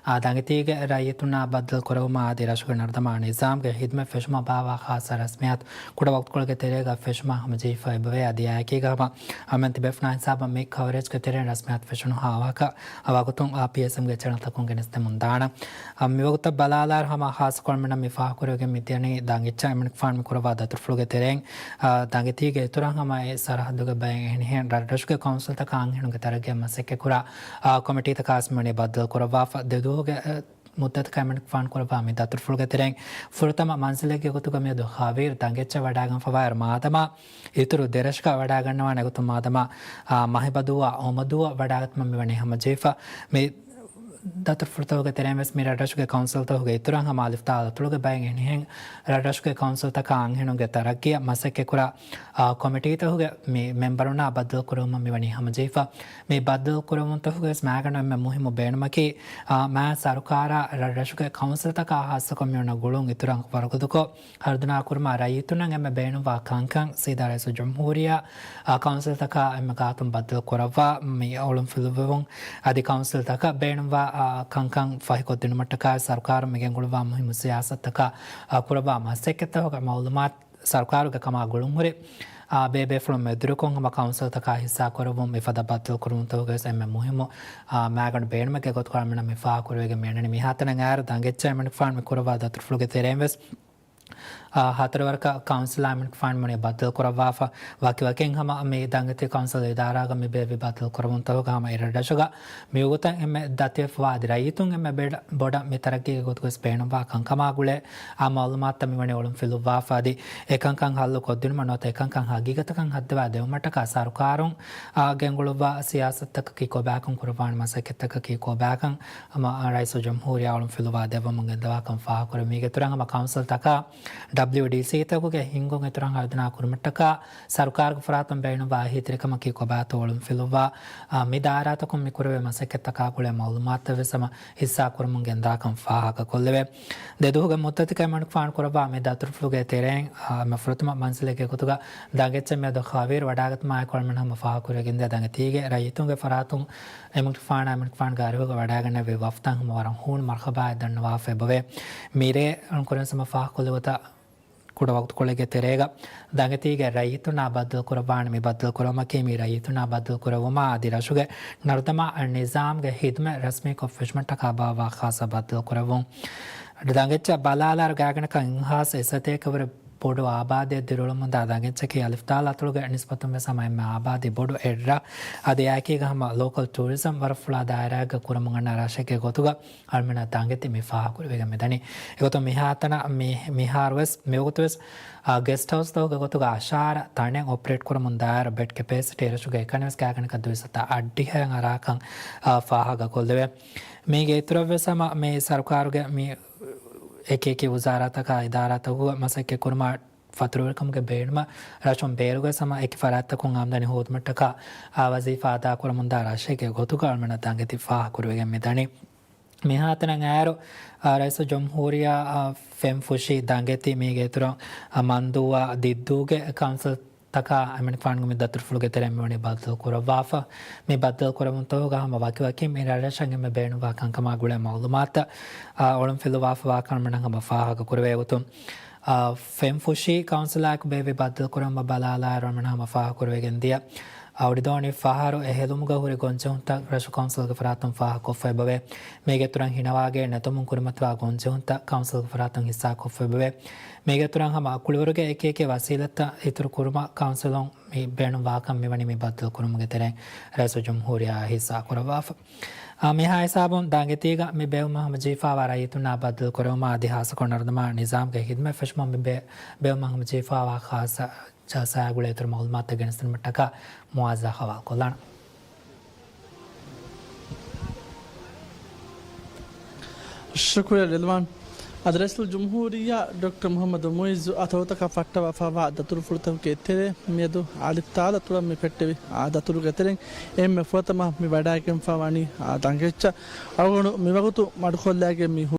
އާ، ދަނގެތީގެ ރައްޔިތުންނާ ބައްދަލު ކުރެވުމާ އަދި ރަށުގެ ނަރުދަމާ ނިޒާމްގެ ހިދުމަތް ފެށުމަށް ބާއްވާ ޚާއްޞަ ރަސްމިއްޔާތު ކުޑަ ވަގުތުކޮޅެއްގެ ތެރޭގަ ފެށުމަށް ހަމަޖެހިފަ އެބަވޭ. އަދި އެއާއެކީގަ ހަމަ އަމެން ތިބޭފުޅާ ހިސާބަށް މި ކަވަރޭޖްގެ ތެރެއިން ރަސްމިއްޔާތު ފެށުނުހާ ވާހަކަ އަ ވަގުތުން އާ ޕީއެސްއެމްގެ ޗެނަލްތަކުން ގެނެސްދެމުން ދާނަން. އަ، މިވަގުތަށް ބަލާލާއިރު ހަމަ ޚާއްޞަކޮށް އަޅުމެންނަށް މި ފާހަގަކުރެވިގެން މިދިޔަނީ ދަނގެއްޗަށް އެމަނިކުފާނު މި ކުރައްވާ ދަތުރުފުޅުގެ ތެރެއިން، އަ، ދަނގެތީގެ އިތުރަށް ހަމަ އެ ސަރަހައްދުގެ ބައެއް އެހެނިހެން ރަށްރަށުގެ ކައުންސިލްތަކާ އަންހެނުންގެ ތަރައްގީއަށް މަސައްކަތްކުރާ، އާ، ކޮމިޓީތަކާ ވެސް މިވަނީ ބައްދަލު ކުރައްވާފަ. ދެ ދުވަހުގެ، އަ، މުއްދަތަކަށް އެމަނިކުފާނު ކުރައްވާ މި ދަތުރުފުޅުގެ ތެރެއިން ފުރަތަމަ މަންޒިލެއްގެ ގޮތުގަ މިއަދު ޚަވީރު ދަނގެއްޗަށް ވަޑައިގެންފަވާއިރު މާދަމާ އިތުރު ދެ ރަށަކަށް ވަޑައިގަންނަވާނެ ގޮތުން މާދަމާ، އާ، މަހިބަދޫއާ އޮމަދޫއަށް ވަޑައިގަތުމަށް މިވަނީ ހަމަޖެހިފަ. މި ދަތުރުފުޅުތަކުގެ ތެރެއިން ވެސް މި ރަށްރަށުގެ ކައުންސިލްތަކުގެ އިތުރަށް ހަމަ އަލިފްތާ އަތޮޅުގެ ބައެއް އެހެނިހެން ރަށްރަށުގެ ކައުންސިލްތަކާ އަންހެނުންގެ ތަރައްގީއަށް މަސައްކަތްކުރާ، އާ، ކޮމިޓީތަކުގެ މި މެމްބަރުންނާ ބައްދަލު ކުރެވުމަށް މިވަނީ ހަމަޖެހިފަ. މި ބައްދަލު ކުރެވުންތަކުގެ ވެސް މައިގަނޑު އެންމެ މުހިއްމު ބޭނުމަކީ، އާ، މާ ސަރުކާރާ ރަށްރަށުގެ ކައުންސިލްތަކާ ހާއްސަކޮށް މިއޮންނަ ގުޅުން އިތުރަށް ވަރުގަދަކޮށް، ހަރުދަނާ ކުރުމަށް ރައްޔިތުންނަށް އެންމެ ބޭނުންވާ ކަންކަން ސީދާ ރައީސުލްޖުމްހޫރިއްޔާ، އާ، ކައުންސިލްތަކާ އެންމެ ގާތުން ބައްދަލު ކުރައްވާ މި އޮޅުން ފިލުވެވުން އަދި ކައުންސިލްތަކަށް ބޭނުންވާ، އާ، ކަންކަން ފަހިކޮށްދިނުމަށްޓަކާ ސަރުކާރުން މިގެންގުޅުއްވާ މުހިއްމު ސިޔާސަތުތަކާ، އާ، ކުރައްވާ މަސައްކަތްތަކުގެ މައުލޫމާތު ސަރުކާރުގެ ކަމާ ގުޅުންހުރި، އާ، ބޭބޭފުޅުން މެދުވެރިކޮށް ހަމަ ކައުންސިލްތަކާ ހިއްސާކުރެވުން މިފަދަ ބައްދަލު ކުރުމުންތަކުގެ ވެސް އެންމެ މުހިއްމު، އާ، މައިގަނޑު ބޭނުމެއްގެ ގޮތުގަ އަޅުމެންނަށް މި ފާހަގަކުރެވިގެން މިއަންނަނީ. މިހާތަނަށް އައިރު ދަނގެއްޗަށް އެމަނިކުފާނު މި ކުރައްވާ ދަތުރުފުޅުގެ ތެރެއިން ވެސް އާ، ހަތަރު ވަރަކަށް ކައުންސިލާ އެމަނިކުފާނު މިވަނީ ބައްދަލު ކުރައްވާފަ. ވަކިވަކިން ހަމަ މި ދަނގެތި ކައުންސިލް އިދާރާގަ މި ބޭއްވި ބައްދަލު ކުރެވުންތަކުގަ ހަމަ އެރަށްރަށުގަ މިވަގުތަށް އެންމެ ދަތިވެފަވާ އަދި ރައްޔިތުން އެންމެ ބެޑަ-، ބޮޑަށް މި ތަރައްގީގެ ގޮތުގަ ވެސް ބޭނުންވާ ކަންކަމާ ގުޅޭ އާ މައުލޫމާތުތައް މިވަނީ އޮޅުން ފިލުއްވާފަ އަދި އެކަންކަން ހައްލު ކޮށްދިނުމަށް ނުވަތަ އެކަންކަން ހަގީގަތަކަށް ހައްދަވާ ދެވުމަށްޓަކާ ސަރުކާރުން އާ ގެންގުޅުއްވާ ސިޔާސަތުތަކަކީ ކޮބާކަން ކުރައްވާނެ މަސައްކަތްތަކަކީ ކޮބާކަން ހަމަ ރައީސުލްޖުމްހޫރިއްޔާ އޮޅުން ފިލުވާ ދެއްވަމުން ގެންދަވާކަން ފާހަގަކުރެވި. މީގެ އިތުރަށް ހަމަ ކައުންސިލްތަކާ ޑަބްލިއުޑީސީތަކުގެ ހިންގުން އިތުރަށް ހަރުދަނާ ކުރުމަށްޓަކާ ސަރުކާރުގެ ފަރާތުން ބޭނުންވާ އެހީތެރިކަމަކީ ކޮބާތޯ އޮޅުން ފިލުއްވާ، އާ، މި ދާއިރާތަކުން މި ކުރެވޭ މަސައްކަތްތަކާ ގުޅޭ މައުލޫމާތުތައް ވެސް ހަމަ ހިއްސާކުރަމުން ގެންދާކަން ފާހަގަކޮށްލެވޭ. ދެ ދުވަހުގެ މުއްދަތަކަށް އެމަނިކުފާނު ކުރައްވާ މި ދަތުރުފުޅުގެ ތެރެއިން، އާ، އެންމެ ފުރަތަމަ މަންޒިލެއްގެ ގޮތުގަ ދަނގެއްޗަށް މިއަދު ޚަވީރު ވަޑާގަތުމާއެކު އަޅުމެން ހަމަ ފާހަގަކުރެވިގެންދިޔަ ދަނގެތީގެ ރައްޔިތުންގެ ފަރާތުން އެމަނިކުފާނާ އެމަނިކުފާނުގެ އަރިހުގަ ވަޑާގަންނެވި ވަފްދަށް ހަމަ ވަރަށް ހޫނު މަރުޙަބާއެއް ދަންނަވާފަ އެބަވޭ. މިރޭ އަޅުން ކުރިން ހަމަ ފާހަގަކޮށްލި ގޮތަށް ކުޑަ ވަގުތުކޮޅެއްގެ ތެރޭގަ ދަނގެތީގެ ރައްޔިތުންނާ ބައްދަލު ކުރައްވާނެ މި ބައްދަލު ކުރުމަކީ މި ރައްޔިތުންނާ ބައްދަލު ކުރެވުމާ އަދި ރަށުގެ ނަރުދަމާ ނިޒާމްގެ ހިދުމަތް ރަސްމީކޮށް ފެށުމަށްޓަކާ ބާއްވާ ޚާއްޞަ ބައްދަލު ކުރެވުން. ދަނގެއްޗަށް ބަލާލާއިރު ގާތްގަނޑަކަށް އެއްހާސް އެއްސަތޭކަ ވުރެ ބޮޑު އާބާދީއެއް ދިރިއުޅެމުންދާ ދަނގެއްޗަކީ އަލިފްތާލާ އަތޮޅުގެ ނިސްބަތުން ވެސް ހަމަ އެންމެ އާބާދީ ބޮޑު އެއްރަށް. އަދި އެއާއެކީގަ ހަމަ ލޯކަލް ޓޫރިޒަމް ވަރަށް ފުޅާ ދާއިރާއެއްގަ ކުރަމުން އަންނަ ރަށެއްގެ ގޮތުގަ އަޅުމެންނަށް ދަނގެތި މި ފާހަގަކުރެވިގެން މިދަނީ. އެގޮތުން މިހާތަނަށް މި-، މިހާރުވެސް މިވަގުތުވެސް، އާ، ގެސްޓް ހައުސްތަކުގެ ގޮތުގަ އަށާރަ ތަނެއް އޮޕަރޭޓް ކުރަމުން ދާއިރު ބެޑް ކެޕޭސިޓީ އެރަށުގެ އެކަނިވެސް ގާތްގަނޑަކަށް ދުވިސައްތަ އަށްޑިހައެއް އަރާކަން، އާ، ފާހަގަކޮށްލެވޭ. މީގެ އިތުރަށްވެސް ހަމަ މި ސަރުކާރުގެ މި އެކިއެކި ވުޒާރާތަކާ އިދާރާތަކުގަ މަސައްކަތް ކުރުމަށް ފަތުރުވެރިކަމުގެ ބޭނުމަށް ރަށުން ބޭރުގަ ހަމަ އެކި ފަރާތްތަކުން އާމްދަނީ ހޯދުމަށްޓަކާ އާ ވަޒީފާ އަދާކުރަމުންދާ ރަށެއްގެ ގޮތުގަ އަޅުމެންނަށް ދަނގެތި ފާހަގަކުރެވިގެން މިދަނީ. މިހާތަނަށް އައިރު، އާ، ރައީސުލްޖުމްހޫރިއްޔާ، އާ، ފެންފުށި ދަނގެތި މީގެ އިތުރަށް، އާ، މަންދޫއާ ދިއްދޫގެ ކައުންސިލްތަކާ އެމަނިކުފާނުގެ މި ދަތުރުފުޅުގެ ތެރެއިން މިވަނީ ބައްދަލު ކުރައްވާފަ. މި ބައްދަލު ކުރެވުންތަކުގަ ހަމަ ވަކިވަކިން މި ރަށްރަށަށް އެންމެ ބޭނުންވާ ކަންކަމާ ގުޅޭ މައުލޫމާތުތައް، އާ، އޮޅުން ފިލުވާފަ ވާކަން އަޅުމެންނަށް ހަމަ ފާހަގަކުރެވޭ. އެގޮތުން، އާ، ފެންފުށި ކައުންސިލާއެކު ބޭއްވި ބައްދަލުކުރުމަށް ބަލާލާއިރު އަޅުމެން ހަމަ ފާހަގަކުރެވިގެން ދިޔަ، އަ، އުޑިދޯނި ފަހަރު އެ ހެލުމުގަ ހުރި ގޮންޖެހުންތައް ރަށު ކައުންސިލްގެ ފަރާތުން ފާހަގަކޮށްފަ އެބަވޭ. މީގެ އިތުރަށް ހިނަވާގެ ނެތުމުން ކުރިމަތިވާ ގޮންޖެހުންތައް ކައުންސިލްގެ ފަރާތުން ހިއްސާކޮށްފަ އެބަވޭ. މީގެ އިތުރަށް ހަމަ ކުޅިވަރުގެ އެކި އެކި ވަސީލަތްތައް އިތުރު ކުރުމަށް ކައުންސިލުން މި ބޭނުންވާކަން މިވަނީ މި ބައްދަލު ކުރުމުގެ ތެރެއިން ރައީސުލްޖުމްހޫރިއްޔާ ހިއްސާ ކުރައްވާފަ. އާ، މިހާ ހިސާބުން ދާނގެތީގަ މި ބޭއްވުމަށް ހަމަޖެހިފާވާ ރައްޔިތުންނާ ބައްދަލު ކުރެވުމާ އަދި ހާއްސަކޮށް ނަރުދަމާ ނިޒާމްގެ ހިދުމަތް ފެށުމަށް މި ބޭ-، ބޭއްވުމަށް ހަމަޖެހިފާވާ ޚާއްޞަ ޖަލްސާއާ ގުޅޭ އިތުރު މައުލޫމާތުތައް ގެނެސްދިނުމަށްޓަކާ މުއާޒާ ހަވާލުކޮށްލާނަން. ޝުކުރިއްޔާ ރިލްވާން. އަދި ރައީސުލްޖުމްހޫރިއްޔާ ޑޮކްޓަރ މުޙައްމަދު މުޢިއްޒު އަތޮޅުތަކަށް ފައްޓަވާފައިވާ ދަތުރުފުޅުތަކުގެ ތެރޭ މިއަދު އަލިއްތާލަތުޅަށް މި ފެއްޓެވި. އާ ދަތުރުގެ ތެރެއިން އެންމެ ފުރަތަމަ މި ވަޑައިގެންފަވާނީ އާ ދަނގެއްޗަށް. އަޅުގަނޑު މިވަގުތު މަޑުކޮށްލައިގެން މި